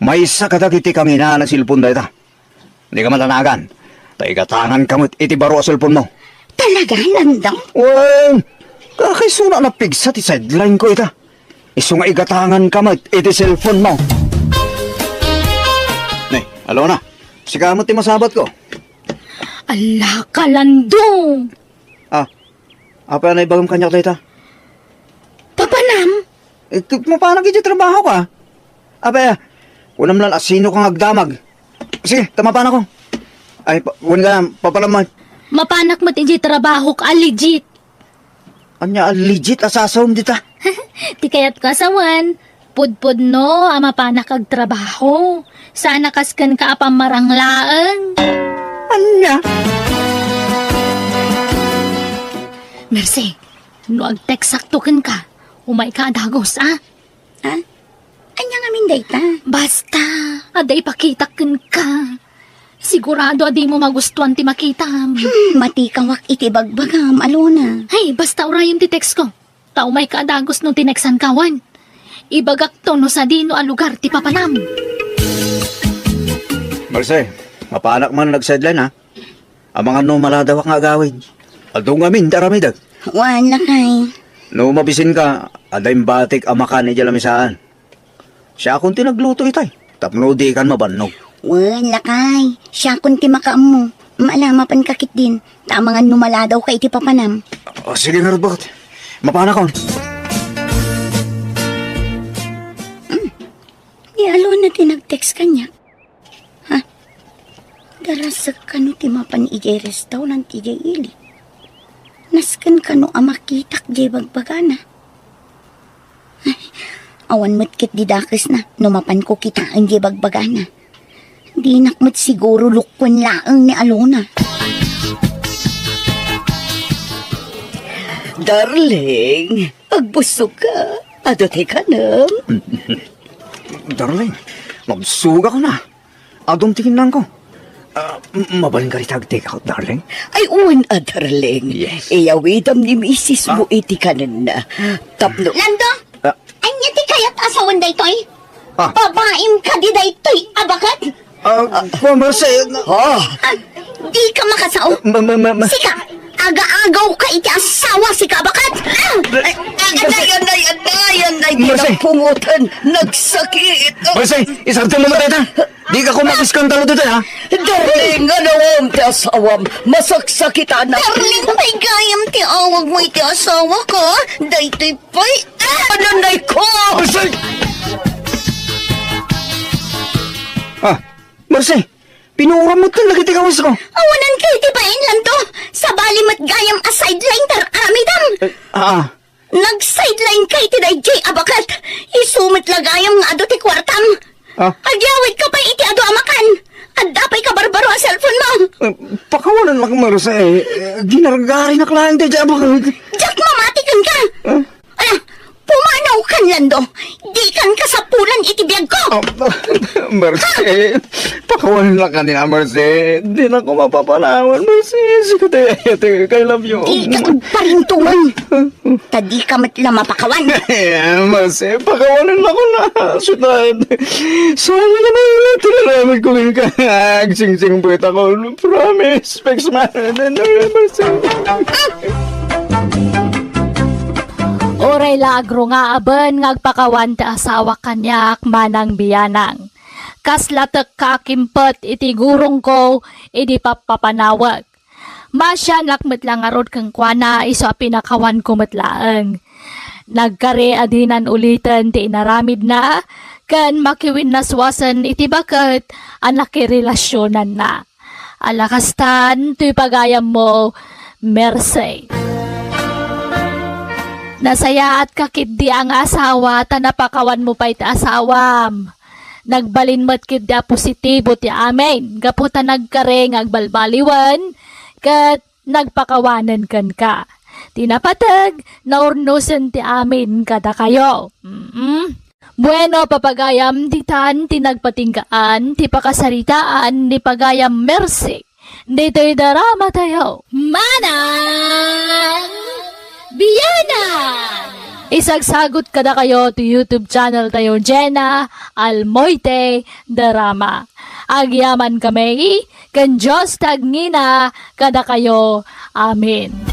Maysa kadagiti kanginaan a cellphone dayta. Dika matanagan. Ta igatanganka met iti baro a cellphone mo. Talaga, Lando? Wen, kakaisuna a napigsa ti sideline ko ita. Isu nga igatanganka met iti cellphone mo. Ne, Alona, sika met ti masabat ko. Ala ka, Lando! Ah, apay a naibagam kaniak dayta? Papanam? Eh, k-, mapanak iti trabaho ka. Apay, kunam lan a sino ka nga agdamag. Sige, ta mapanak ko. Ay, pa-, wen ka na, papanam man. Mapanak met iti trabaho ka, legit. Ania a legit a sasawem dita? Ti kayatko a sawen, pudpudno a mapanak agtrabaho. Saan a kas kenka a pammarang laeng. Ania? Mercy, no agteksakto kenka, umayka a dagus, a? Ha? Ania ngamin dayta? Basta, adda ipakitak kenka. Sigurado a dimo magustuan ti makitam. Hmm, matikawak iti bagbagam, Alona. Hay, basta urayem ti text ko. Ta umayka a dagus no tineksanka awan. Ibagakto no sadino a lugar ti papanam. Mercy, mapanak man nagsideline, ha? Amangan no maladawak nga agawid. Adu ngamin ti aramidek. Wen, lakay. No mabisinka, adda imbatik a makan idiay lamisaan. Siakon ti nagluto itay, tapno dikan mabannog. Wen, lakay. Siakon ti makaammo. Mala, mapanka ketdin. Ta amangan no maladawka iti papanam. O, sige ngarud, bakit? Mapanakon. Hmm. Ni Alona ti nag-text kaniak. Ha? Darasek kano ti mapan idiay restaurant idiay ili? Nasken kano a makitak diay bagbagana? Ay, awan met ketdi dakesna no mapanko kitaen diay bagbagana. Dinak met siguro lukkuen laeng ni Alona. Darling, agbusog ka. Adu ti kanem? Darling, nabsugak na. Adun ti kinnanko. Ah, m-, mabalinka dita agtake out, darling? Ay, wen a, darling. Yes. Iyawidam ni misis mo iti kanenna. Tapno Lando? Ah. Ania ti kayat a sawen daytoy? Ah. Babaim kadi daytoy a baket? Ah, Kuya Mercy, na- Ah. Ah, di ka makasao? Ma-, ma-, ma-, ma- Sika, aga-agaw ka iti asawa, sika a baket! Ah! Ay, ay, ay, ay, ay, ay, ay, Mercy. Napungotan, nagsakit. Mercy, isartem mo dayta. Di ka ko makiskandalo dito, ha? Darling, anawam ti asawam, masaksakitan. Darling, pay gayam ti awag mo iti asawa ko. Daytoy pay, ah, nanay ko! Mercy! Ah, Mercy, pinuram mo talaga ti kawas ko. Awanan ka iti bain, Lando. Sabali met gayam a sideline ti aramidam. Eh, ah. Nag-sideline ka iti daydiay a baket. Isu met la gayam nga adu ti kuartam. Ah? Agyawid ka pay iti adu a makan. Adda pay kabarbaro a cellphone mo. Eh, pakawanan lak, Mercy. Eh, ginargarinak laeng daydiay a baket. Diak mamati kenka. Ah? Ala, pumanaw kan, Lando. Dikan kasapulan iti biag ko. Ah, Mercy, pakawanan lak kaniak, Mercy. Di na ko mapapanawan, Mercy. Sika ti, ti, I love you. Di ka agparintuman. Ta di ka met la mapakawan. Eh, Mercy, pakawanan lak na. Sudan. Sayang na lang ti naramid ko kenka. Agsingsing puwet ako. Promise. Fix man. Mercy. Uray la agrungaben nga agpakawan ti asawak kaniak, Manang Bianang. Kasla tekka a kimpet iti gurongko idi pappapanawek. Maasianak met la ngarud kenkuana isu a pinakawanko met laeng. Nagkari a dinan uliten ti inaramidna ken makiwinnaswasen iti baket a nakirelasionanna. Ala kastan, toy pagayammo, Mercy. Nasayaatka ketdi a nga asawa ta napakawanmo pay ti asawam. Nagbalin met ketdi a positibo ti amin gapu ta nagkari nga agbalbaliwen ket nagpakawanen kenka. Ti napateg, naurnosen ti amin kadakayo. Mm. Bueno, papagayam, ditan ti nagpatinggaan ti pakasaritaan ni pagayam Mercy. Ditoy drama tayo. Manang Biyanan! Isagsagot kadakayo ti YouTube channel tayo, Jenna Almoite Drama. Agyaman kami, ken Dios ti agngina kadakayo. Amen.